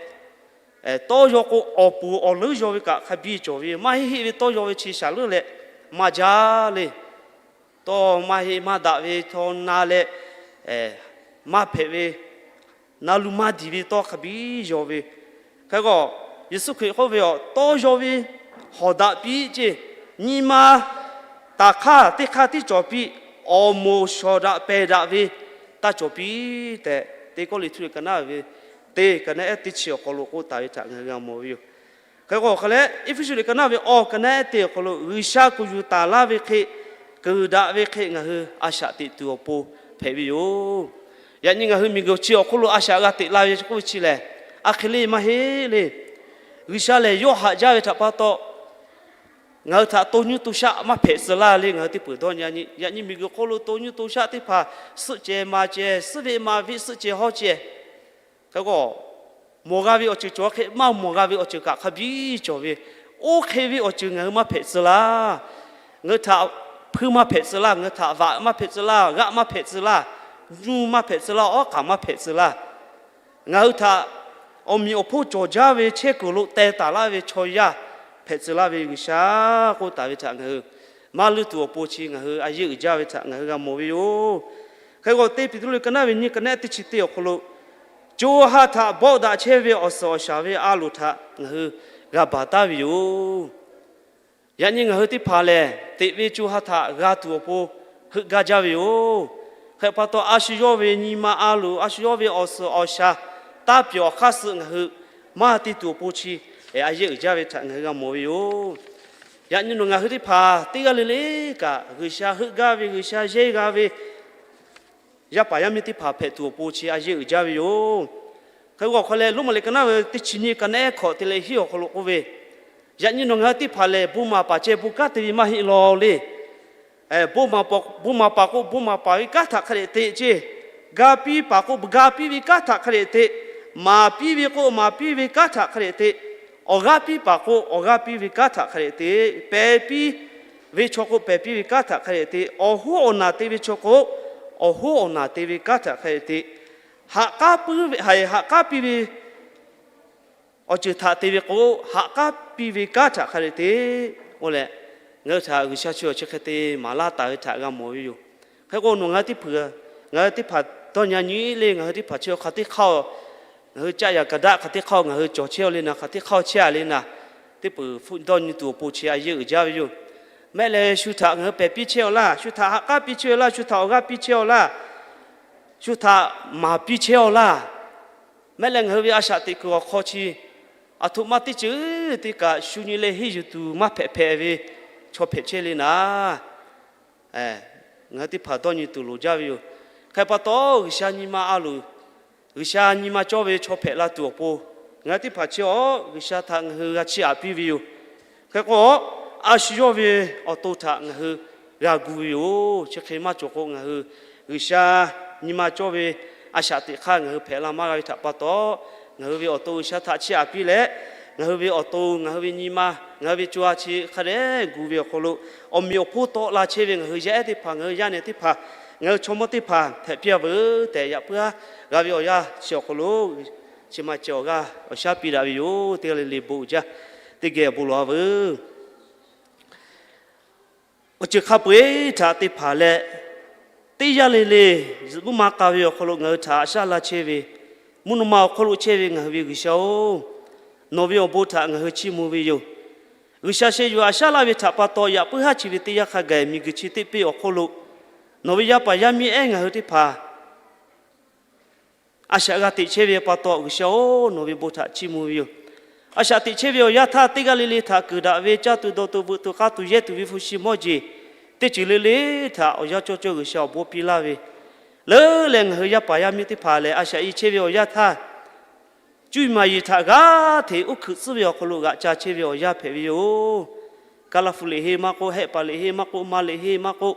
Tawˇ yaw k'o, awˬ puˍ awˬ leuˉ yaw ve kaꞈ hk'a biˇ cawˬ ve, maˇ heˆ heˆ ve tawˇ yaw ve chi shaˍ leuˉ leh maˇ jaˇ le. Tawˇ maˇ heˆ maˇ daꞈ ve chaw na leh maˇ hpehꞈ ve, na lu maˇ diˬ ve tawˇ hk'a biˇ yaw ve. Hk'e k'o, Yeˍsuˆ Hkriꞈ k'oˆ ve, Awˬ tawˇ yaw ve hawˍ daꞈ piˇ ceˇ, nyi ma taˍ hk'aˇ teˇ hk'aˇ tiˉ cawˬ piˇ, awˬ moˍ shawˍ daꞈ pehˬ daꞈ ve taˇ cawˬ piˇ tehꞈ, Teˇ Kawˇrenˍhtuˆ ka naˉ ve teˇ, ka naˉ ehˉ teˇ chi awˬ hk'aw lo k'oˆ taˍ ve htaꞈ ngaˬ hui g'a mawˬ ve yoˬ. Hk'e k'o, hk'a leh Eˇfeˇsuꞈ liꞈ ka naˉ ve awˬ ka naˉ ehˉ teˇ awˬ hk'aw lo G'uiˬsha kuˬ yuˬ taˍ laˇ ve hk'e, keunˍ daꞈ ve hk'e ngaˬ hui a shaꞈ teꞈ tuˬ awˬ pon hpehꞈ ve yoˬ. Yaꞈ nyi ngaˬ hui miˬguiˬ chi awˬ hk'oˆ lo a shaꞈ g'a teꞈ la ve k'oˆ ve chi lehˬ, a hk'e le maˇ heˆ le. G'uiˬsha lehˬ yawˇ haꞈ jaˇ ve htaꞈ pa taw, ngaˬ hui htaꞈ to nyuˇ to shaˆ maˇ hpehꞈ tcuh laˇ le. Ngaˬ hui teˇ peuˬ dawˇ nyi nyi, yaꞈ nyi miˬguiˬ hk'oˆ lo to nyuˇ to shaˆ teˇ hpaˍ suhˆ ceh ma ceh, suhˆ veˆ ma veˆ, suhˆ ceh hawˇ ceh, hk'e k'o mawˬ g'a ve awˬ ceuˬ cawˬ hk'e maˇ mawˬ g'a ve awˬ ceuˬ kaꞈ hk'a biˇ cawˬ ve, oˇ hk'e ve awˬ ceuˬ ngaˬ hui maˇ hpehꞈ tcuh laˇ. Ngaˬ hui htaꞈ hpuiˇ maˇ hpehꞈ tcuh laˇ, ngaˬ hui htaꞈ vaꞈ maˇ hpehꞈ tcuh laˇ, g'aˆ maˇ hpehꞈ tcuh laˇ, nyu maˇ hpehꞈ tcuh laˇ, awˉ k'aˍ maˇ hpehꞈ tcuh laˇ. Ngaˬ hui htaꞈ awˬ meꞈ awˬ hponˇ cawˬ jaˇ ve chehˇ kuiˬ lo teh taˍ laˇ ve chaw yaˇ hpehꞈ tcuh laˇ ve G'uiˬsha k'oˆ taˍ ve htaꞈ ngaˬ hui maˇ leuˇ tuˬ awˬ pon chi ngaˬ hui a yeˇ uiˍ jaˇ ve htaꞈ ngaˬ hui g'a mawˬ ve yoˬ. Hk'e k'o, teˇ Peˍtruˆ liꞈ ka naˉ ve nyiˇ ka naˉ teˇ chi teˇ awˬ hk'aw lo, co ha htaꞈ bawˆ daꞈ chehˇ ve awˬ suhˍ awˬ shaˍ ve a loˍ htaꞈ ngaˬ hui g'a baˬ taˉ ve yoˬ. Yaꞈ nyi ngaˬ hui teˇ hpaˍ lehˬ, teꞈ ve co ha htaꞈ g'a tuˬ awˬ pon heuˆ gaˇ jaˇ ve yoˬ. Hk'e pa taw, a shu yawˇ ve nyi ma a loˍ, a shu yawˇ ve awˬ suhˍ awˬ shaˍ taˇ pyawˬ awˬ hk'aˇ suh ngaˬ hui maˇ te tuˬ awˬ pon chi a yeˇ uiˍ jaˇ ve htaꞈ ngaˬ hui g'a mawˬ ve yoˬ. Yaꞈ nyi nawˬ ngaˬ hui teˇ hpaˍ teˇ g'aˇ le le kaꞈ, G'uiˬsha heuˆ gaˇ ve, G'uiˬsha yehˇ g'a ve yaˇ paˍ yaˇ miˇ teˇ hpaˍ hpehꞈ tuˬ awˬ pon chi a yeˇ uiˍ jaˇ ve yoˬ. Hk'e k'o, awˬ hk'aw leh Roˉmaꞈ liꞈ ka naˉ ve teˇ chi nyiˇ ka naˉ ehˉ hkawꞈ te leh hiˉ awˬ hk'aw lo k'oˆ ve, yaꞈ nyi nawˬ ngaˬ hui teˇ hpaˍ lehˬ, bon maˍ paˍ ceh bon kanˉ te ve maˇ heˆ law le. Bon maˍ paˍ k'o bon maˍ paˍ ve kanˉ htaꞈ hk'a dehꞈ te ce. Ga piˇ paˍ k'o ga piˇ ve kanˉ htaꞈ hk'a dehꞈ te. Maˍ piˇ ve k'o maˍ piˇ ve kanˉ htaꞈ hk'a dehꞈ te. Awˬ g'aˇ piˇ paˍ k'o awˬ g'aˇ piˇ ve kanˉ htaꞈ hk'a dehꞈ te. Pehˬ piˇ ve chaw k'o pehˬ piˇ ve kanˉ htaꞈ hk'a dehꞈ te. Awˬ hoˉ awˬ naˬ te ve chaw k'o awˬ hoˉ awˬ naˬ te ve kanˉ htaꞈ hk'a dehꞈ te. Haꞈ k'aˉ puiˉ ve, haꞈ k'aˉ piˇ ve awˬ ceuˬ htaꞈ te ve k'o, haꞈ k'aˉ piˇ ve kanˉ htaꞈ hk'a dehꞈ te. Oˇ leh, ngaˬ hui htaꞈ G'uiˬsha chi awˬ chi hk'e te maˍ laˇ taˍ ve htaꞈ g'a mawˬ ve yoˬ. Hk'e k'o, nawˬ ngaˬ hui teˇ hpaˍ, ngaˬ hui teˇ hpaˍ dawˇ nyi nyi le, ngaˬ hui teˇ hpaˍ chi hk'aˬ teˇ hk'aˇ, ngaˬ hui caˆ yaꞈ kaꞈ daꞈ hk'aˬ teˇ hk'aˇ ngaˬ hui cawˬ chehˇ aw le naˍ, hk'aˬ teˇ hk'aˇ chehˇ a le naˍ, teˇ peuˬ hpfuhˆ dawˇ nyi tuˬ awˬ pon chi a yeˇ uiˍ jaˇ ve yoˬ. Mehˆ leh shu htaꞈ ngaˬ hui pehˬ piˇ chehˇ aw laˇ, shu htaꞈ haꞈ k'aˉ piˇ chehˇ aw laˇ, shu htaꞈ awˬ g'aˇ piˇ chehˇ aw laˇ, shu htaꞈ maˍ piˇ chehˇ aw laˇ. Mehˆ leh ngaˬ hui ve a shaꞈ teꞈ kuiˬ awˬ hk'aw chi, aˬ htoꞈ ma teˇ ceuˬ te kaꞈ shu nyi leh henˇ yuˬ tuˬ maˇ hpehꞈ hpehꞈ ve chaw hpehꞈ chehˇ le naˍ, ngaˬ hui teˇ hpaˍ dawˇ nyi tuˬ loˍ jaˇ ve yoˬ. Hk'e pa taw, G'uiˬsha nyi ma a loˍ, G'uiˬsha nyi ma cawˇ ve chaw hpehꞈ la tuˬ awˬ pon, ngaˬ hui teˇ hpaˍ chi awˬ G'uiˬsha htaꞈ ngaˬ hui g'a chiˇ aꞈ piˇ ve yoˬ. Hk'e k'o, a shu yawˇ ve awˬ to htaꞈ ngaˬ hui g'a gu ve yoˬ. Chi hk'e maˇ cawˬ k'o, ngaˬ hui G'uiˬsha nyi ma cawˇ ve a shaꞈ teꞈ hk'aˇ ngaˬ hui hpehꞈ la maˇ g'a ve htaꞈ pa taw, ngaˬ hui ve awˬ to G'uiˬsha htaꞈ chiˇ aꞈ piˇ leh, ngaˬ hui ve awˬ to, ngaˬ hui ve nyi ma, ngaˬ hui ve co ha chi hk'a dehꞈ gu ve awˬ hk'aw lo, awˬ meꞈ awˬ hponˇ tawˆ la chehˇ ve ngaˬ hui yaˇ ehˉ teˇ hpaˍ, ngaˬ hui yaˇ nehˬ teˇ hpaˍ, ngaˬ hui chaw mawˇ teˇ hpaˍ hpehꞈ piˇ a veuˬ tehꞈ yaꞈ puiˉ g'a ve awˬ yanˇ chi awˬ hk'aw lo, chi ma ceh awˬ g'aˇ awˬ shaˉ piˇ daꞈ ve yoˬ. Teˇ g'aˇ le le bon uiˍ jaˇ, teˇ geh awˬ bon lawˬ a veuˬ. Awˬ ceuˬ hk'a peu-eˬ htaꞈ te hpanˍ leh, teˇ yanˇ le le zuhꞈ muˇ ma k'a ve awˬ hk'aw lo ngaˬ hui htaꞈ haꞈ shaˉ laˇ chehˇ ve, mvuhˇ naw ma awˬ hk'aw lo chehˇ ve ngaˬ hui ve G'uiˬsha-oˬ, nawˬ ve awˬ bon htaꞈ ngaˬ hui chiˇ mvuh ve yoˬ. G'uiˬsha sheh yuˬ haꞈ shaˉ laˇ ve htaꞈ pa taw, yaꞈ puiˉ haˉ chi ve teˇ yanˇ hk'a gaˬ miˬguiˬ chi teˇ peˇ awˬ hk'oˆ lo nawˬ ve yaˇ paˍ yaˇ miˇ ehˉ ngaˬ hui teˇ hpaˍ a shaꞈ g'a teꞈ chehˇ ve pa taw, G'uiˬsha-oˬ, nawˬ ve bon htaꞈ chiˇ mvuh ve yoˬ. A shaꞈ teꞈ chehˇ ve awˬ yanˇ htaˇ, teˇ g'aˇ le le htaꞈ keunˍ daꞈ ve, caˇ tuˬ dawˬ tuˬ veuꞈ tuˬ k'a tuˬ yehˇ tuˬ ve hpu shi mawˇ jeˬ, teˇ ceuˬ le le htaꞈ awˬ yanˇ cawˇ cawˇ G'uiˬsha awˬ bon piˇ laˇ ve, leuˉ leh ngaˬ hui yaˇ paˍ yaˇ miˇ teˇ hpaˍ lehˬ, a shaꞈ e chehˇ ve awˬ yanˇ htaˇ, cuˇ yiˍ maˍ yiˍ htaꞈ g'aˇ hteꞈ uˉ hkuiꞈ tcuhˉ ve awˬ hk'aw lo g'aꞈ ca chehˇ ve awˬ yanˇ hpehꞈ ve yoˬ. Kaˇlaˇ hpu liꞈ henˇ maˇ k'oˆ, Hehˆ paˍ liꞈ henˇ maˇ k'oˆ, Ma liꞈ henˇ maˇ k'oˆ,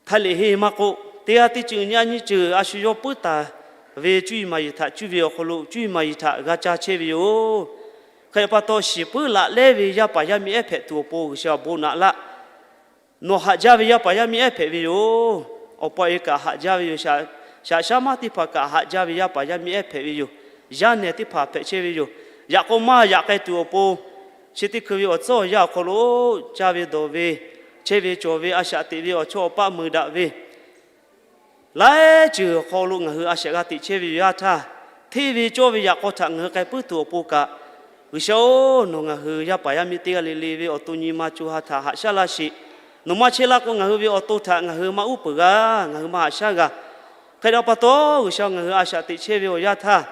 Htaiˇ liꞈ henˇ maˇ k'oˆ, teˇ g'aˇ teˇ ceuˬ nyi a nyi ceuˬ a shu yawˇ puiˉ taˍ ve cuˇ yiˍ maˍ yiˍ htaꞈ cuˇ ve awˬ hk'aw lo cuˇ yiˍ maˍ yiˍ htaꞈ g'a ca chehˇ ve yoˬ. Hk'e pa taw, shiˍ puiˉ laꞈ lehˉ ve yaˇ paˍ yaˇ miˇ ehˉ hpehꞈ tuˬ awˬ pon G'uiˬsha awˬ bon naꞈ laˇ. Nawˬ haꞈ jaˇ ve yaˇ paˍ yaˇ miˇ ehˉ hpehꞈ ve yoˬ. Awˬ pa e kaꞈ haꞈ jaˇ ve yoˬ. Shaꞈ shaˉ maˇ teˇ hpaˍ kaꞈ haꞈ jaˇ ve yaˇ paˍ yaˇ miˇ ehˉ hpehꞈ ve yoˬ. Yaˇ nehˬ teˇ hpaˍ hpehꞈ chehˇ ve yoˬ. Yaꞈ k'o maˇ yaꞈ k'ai tuˬ awˬ pon, chi teˇ hkui ve awˬ tcuhˉ awˬ yanˇ awˬ hk'aw lo caˇ ve dawˬ ve, chehˇ ve cawˬ ve, a shaꞈ teꞈ ve awˬ chawˇ awˬ paˆ meuˍ daꞈ ve, laiˉ ceuˬ awˬ hk'aw lo ngaˬ hui a shaꞈ g'a teꞈ chehˇ ve yoˬ. Yaˇ htaˇ, hteˇ ve cawˇ ve yaꞈ k'aw htaꞈ ngaˬ hui k'ai puiˉ tuˬ awˬ pon kaꞈ, G'uiˬsha-oˬ, nawˬ ngaˬ hui yaˇ paˍ yaˇ miˇ teˇ g'aˇ le le ve awˬ to nyi ma co ha htaꞈ haꞈ shaˉ laˇ sheˍ. Nawˬ maˇ chehˇ laˇ k'o, ngaˬ hui ve awˬ to htaꞈ ngaˬ hui maˇ uˉ peunˍ g'a, ngaˬ hui maˇ haꞈ shaˉ g'a. Hk'e te pa taw, G'uiˬsha ngaˬ hui a shaꞈ teꞈ chehˇ ve awˬ yanˇ htaˇ,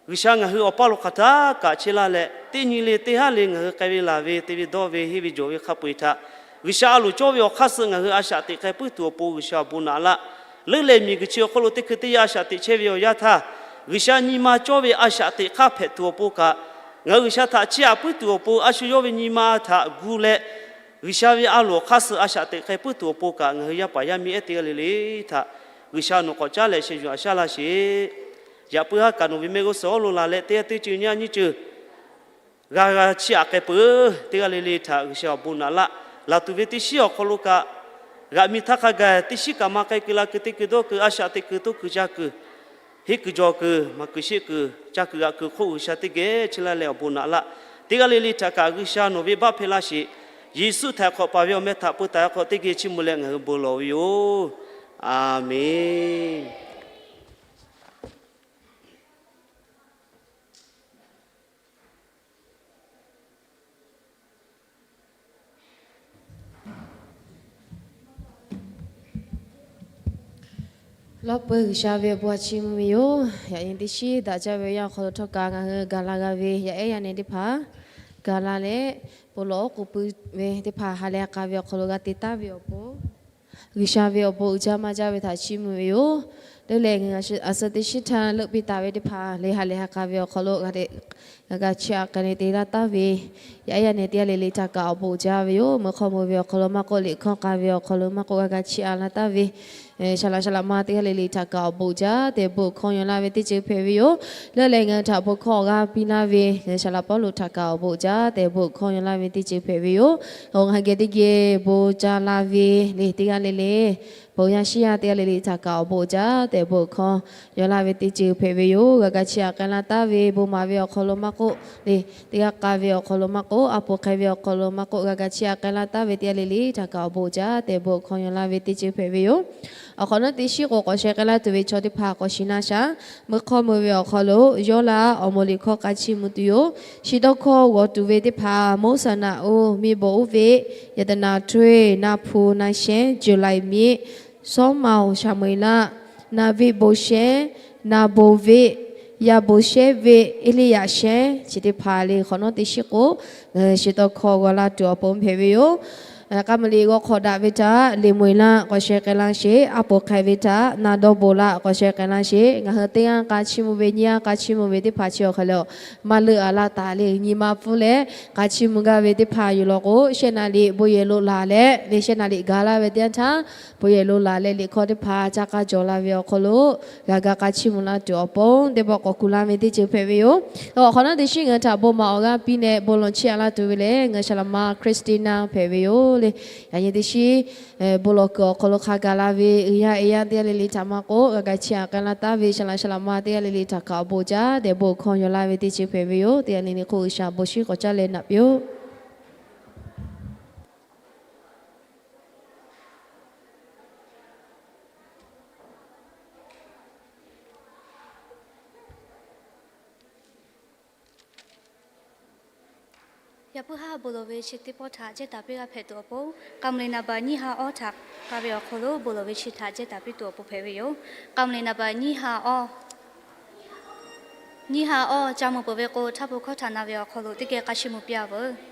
G'uiˬsha ngaˬ hui awˬ paˇ lo hk'aˬ htaˇ kaꞈ chehˇ laˇ leh, teˇ nyi le teˇ haˉ le ngaˬ hui k'ai ve laˬ ve, te ve dawˇ ve, henˇ ve jawˬ ve hk'a peu-eˬ htaꞈ G'uiˬsha a loˍ cawˇ ve awˬ hk'aˇ suh ngaˬ hui a shaꞈ teꞈ k'ai puiˉ tuˬ awˬ pon G'uiˬsha awˬ bon naꞈ laˇ. Leuˉ leh miˬguiˬ chi awˬ hk'oˆ lo teˇ hkui teˇ yanˇ a shaꞈ teꞈ chehˇ ve awˬ yanˇ htaˇ, G'uiˬsha nyi ma cawˇ ve a shaꞈ teꞈ hk'aˇ hpehꞈ tuˬ awˬ pon kaꞈ, Ngaˬ hui G'uiˬsha htaꞈ chiˇ aꞈ puiˉ tuˬ awˬ pon, a shu yawˇ ve nyi ma htaꞈ gu leh, G'uiˬsha ve a loˍ hk'aˇ suh a shaꞈ teꞈ hk'e puiˉ tuˬ awˬ pon kaꞈ, ngaˬ hui yaˇ paˍ yaˇ miˇ ehˉ teˇ g'aˇ le le htaꞈ G'uiˬsha nawˬ k'awꞈ caˉ leh sheh yuˬ aꞈ shaˉ laˇ sheˍ. Yaꞈ puiˉ haˉ kaꞈ nawˬ ve mehˆ g'uˇ suhˍ awˉ lo la leh, teˇ g'aˇ teˇ ceuˬ nyaˇ nyiˇ ceuˬ g'a g'a chiˇ aꞈ k'ai peuˬ. Teˇ g'aˇ le le htaꞈ G'uiˬsha awˬ bon naꞈ laˇ. Laˬ tuˬ ve teˇ shiˉ awˬ hk'aw lo kaꞈ, g'aꞈ mi htaˇ hk'a gaˬ teˇ shiˉ kaꞈ ma k'ai keu la keu, te keu dawˇ keu, a shaꞈ teꞈ keu toˇ keu caˇ keu, henˇ keu jaw keu, maˍ kuiˬ sheˆ kuiˬ caˇ kuiˬ g'aꞈ kuiˬ hk'oˆ G'uiˬsha teˇ geh chehˇ laˇ leh awˬ bon naꞈ laˇ. Teˇ g'aˇ le le htaꞈ kaꞈ G'uiˬsha nawˬ ve baˆ hpehˇ laˇ sheˍ. Yeˍsuˆ htaiˍ hk'awꞈ paˍ ve awˬ meh htaꞈ peu taˍ hk'awꞈ teˇ geh chiˇ mvuh leh ngaˬ hui bon lawˬ ve yoˬ. Aˍmenˍ. Lawˇ peuˬ, G'uiˬsha ve awˬ bon a chiˇ mvuh ve yoˬ. Yaꞈ nyi teˇ shiˉ daꞈ jaˇ ve awˬ yanˇ awˬ hk'aw lo htawˇ kaꞈ ngaˬ hui gaˬ la g'a ve yaˇ ehˉ yaˇ neh teˇ hpaˍ gaˬ la leh, bon lawˬ oˉ k'oˍ pui ve teˇ hpaˍ ha lehˬ k'a ve awˬ hk'aw lo g'a te taˍ ve awˬ pon, G'uiˬsha ve awˬ bon uiˍ jaˇ maˇ jaˇ ve htaꞈ chiˇ mvuh ve yoˬ. Leuˉ leh ngaˬ hui a suh teˇ shiˉ htaˇ leuˆ piˇ taˍ ve teˇ hpaˍ lehˬ, ha lehˬ ha k'a ve awˬ hk'aw lo g'a te g'a g'a chiˇ aꞈ k'ai leh te laˇ taˍ ve yaˇ ehˉ yaˇ neh teˇ g'aˇ le le htaꞈ kaꞈ awˬ bon uiˍ jaˇ ve yoˬ. Meuꞈ hk'aw meuꞈ ve awˬ hk'aw lo maˇ k'oˆ, liꞈ hkawˇ k'a ve awˬ hk'aw lo maˇ k'oˆ, g'a g'a chiˇ aꞈ laˇ taˍ ve shaˍ laꞈ shaˍ laꞈ ma teˇ g'aˇ le le htaꞈ kaꞈ awˬ bon uiˍ jaˇ tehꞈ bon hkawˇ yaw laˇ ve teˇ ceuˬ hpehꞈ ve yoˬ. Leuˉ leh ngaˬ hui htaꞈ bon hkawˇ awˬ g'aˇ piˇ laˇ ve shaˍ laꞈ Pawˇluꞈ htaꞈ kaꞈ awˬ bon uiˍ jaˇ tehꞈ bon hkawˇ yaw laˇ ve teˇ ceuˬ hpehꞈ ve yoˬ. Ngaˬ hui geh teˇ geh bon ca la ve le teˇ g'aˇ le le, bon yaˇ shiˉ yaˇ teˇ g'aˇ le le htaꞈ kaꞈ awˬ bon uiˍ jaˇ tehꞈ bon hkawˇ yaw laˇ ve teˇ ceuˬ hpehꞈ ve yoˬ. G'a g'a chiˇ aꞈ k'ai laˇ taˍ ve bon maˍ ve awˬ hk'aw lo maˇ k'oˆ le, teˇ g'aˇ k'a ve awˬ hk'aw lo maˇ k'oˆ, a poˍ hk'ai ve awˬ hk'aw lo maˇ k'oˆ, g'a g'a chiˇ aꞈ k'ai laˇ taˍ ve teˇ g'aˇ le le htaꞈ kaꞈ awˬ bon uiˍ jaˇ tehꞈ bon hkawˇ yaw laˇ ve teˇ ceuˬ hpehꞈ ve yoˬ. Awˬ hk'awꞈ nawˉ teˇ shiˉ k'o, k'awꞈ sheh k'ai laˇ tuˬ ve chaw teˇ hpaˍ k'awꞈ shiˍ naˇ shaˍ. Meuꞈ hk'aw meuꞈ ve awˬ hk'aw lo yawˇ laˇ awˬ moˍ liꞈ hkawˇ k'a chiˇ mvuh tuˬ yoˬ. Chi tawˇ hkawˇ g'aw tuˬ ve teˇ hpaˍ, Moˉseˍ naꞈ uˇ, miˇ bawˬ uˉ veˆ, yaꞈ taˍ naˍ htuˇ eˬ, naˍ hpu naˍ shehnˉ, Juˍlaˍiˍ miˆ, Sawˉmaoˍ Saˍmoˍeˍlaˆ, naˍ veˆ bon shehnˉ, naˍ bon veˆ, yaꞈ bon shehnˉ veˆ, Eˇliˇyaꞈ shehnˉ, chi teˇ hpaˍ le. Hk'awꞈ nawˉ teˇ shiˉ k'o, ngaˬ hui chi tawˇ hkawˇ g'aw laˇ tuˬ awˬ pon hpehꞈ ve yoˬ. K'a maˍ liꞈ g'aw hk'awꞈ daꞈ ve htaꞈ Liꞈ meuˍ laˇ k'awꞈ sheh k'ai laˇ sheˍ. A poˍ hk'ai ve htaꞈ naˍ dawˇ bon laˇ k'awꞈ sheh k'ai laˇ sheˍ. Ngaˬ hui teˇ g'aˇ k'a chiˇ mvuh ve, nyiˇ g'aˇ k'a chiˇ mvuh ve teˇ hpaˍ chi awˬ hk'aw lo maˇ leuˆ a laˇ taˍ le. Nyi ma pfuhˇ leh k'a chiˇ mvuh gaˇ ve teˇ hpaˍ yoˬ law k'o, shehˆ naˍ liꞈ bon yehˬ lo laˬ leh le, shehˆ naˍ liꞈ gaˬ laˇ ve teˇ yanˇ htaˇ, bon yehˬ lo laˬ leh liꞈ hkawˇ teˇ hpaˍ ca k'a jawˬ la ve awˬ hk'aw lo g'a ga k'a chiˇ mvuh laˇ tuˬ awˬ pon teˇ pawˆ k'awꞈ kuˬ laˇ ve teˇ ceuˬ hpehꞈ ve yoˬ. Awˬ hk'awꞈ nawˉ teˇ shiˉ ngaˬ hui htaꞈ bon maˍ awˬ g'aˇ piˇ leh bon lawˬ chiˇ aꞈ laˇ tuˬ ve lehˬ, ngaˬ hui shaˍ laꞈ ma Christina hpehꞈ ve yoˬ le. Yaꞈ nyi teˇ shiˉ bon lawˬ kuiˬ awˬ hk'aw lo hk'a gaˬ la ve uiˍ yaˇ ehˉ yaˇ teˇ g'aˇ le le htaꞈ maˇ k'oˆ, g'a ga chiˇ aꞈ k'ai laˇ taˍ ve shaˍ laꞈ shaˍ laꞈ ma teˇ g'aˇ le le htaꞈ kaꞈ awˬ bon uiˍ jaˇ tehꞈ bon hkawˇ yaw laˇ ve teˇ ceuˬ hpehꞈ ve yoˬ. Teˇ g'aˇ le le hk'oˆ G'uiˬsha bon shinˉ k'awꞈ caˉ leh naꞈ piˇ-oˆ. Yaꞈ puiˉ haˉ bon lawˬ ve chi teˇ pawˆ htaꞈ cehˇ taˍ piˇ g'a hpehꞈ tuˬ awˬ pon, k'a maˍ liꞈ naˍ baꞈ nyiˇ ha awˇ htaꞈ k'a ve awˬ hk'aw lo bon lawˬ ve chi htaꞈ cehˇ taˍ piˇ tuˬ awˬ pon hpehꞈ ve yoˬ. K'a maˍ liꞈ naˍ baꞈ nyiˇ ha awˇ, nyiˇ ha awˇ ca mvuh peuˬ ve k'o, htaˇ bon hkawˇ htaꞈ na ve awˬ hk'aw lo teˇ geh k'a chiˇ mvuh piˇ a veuˬ.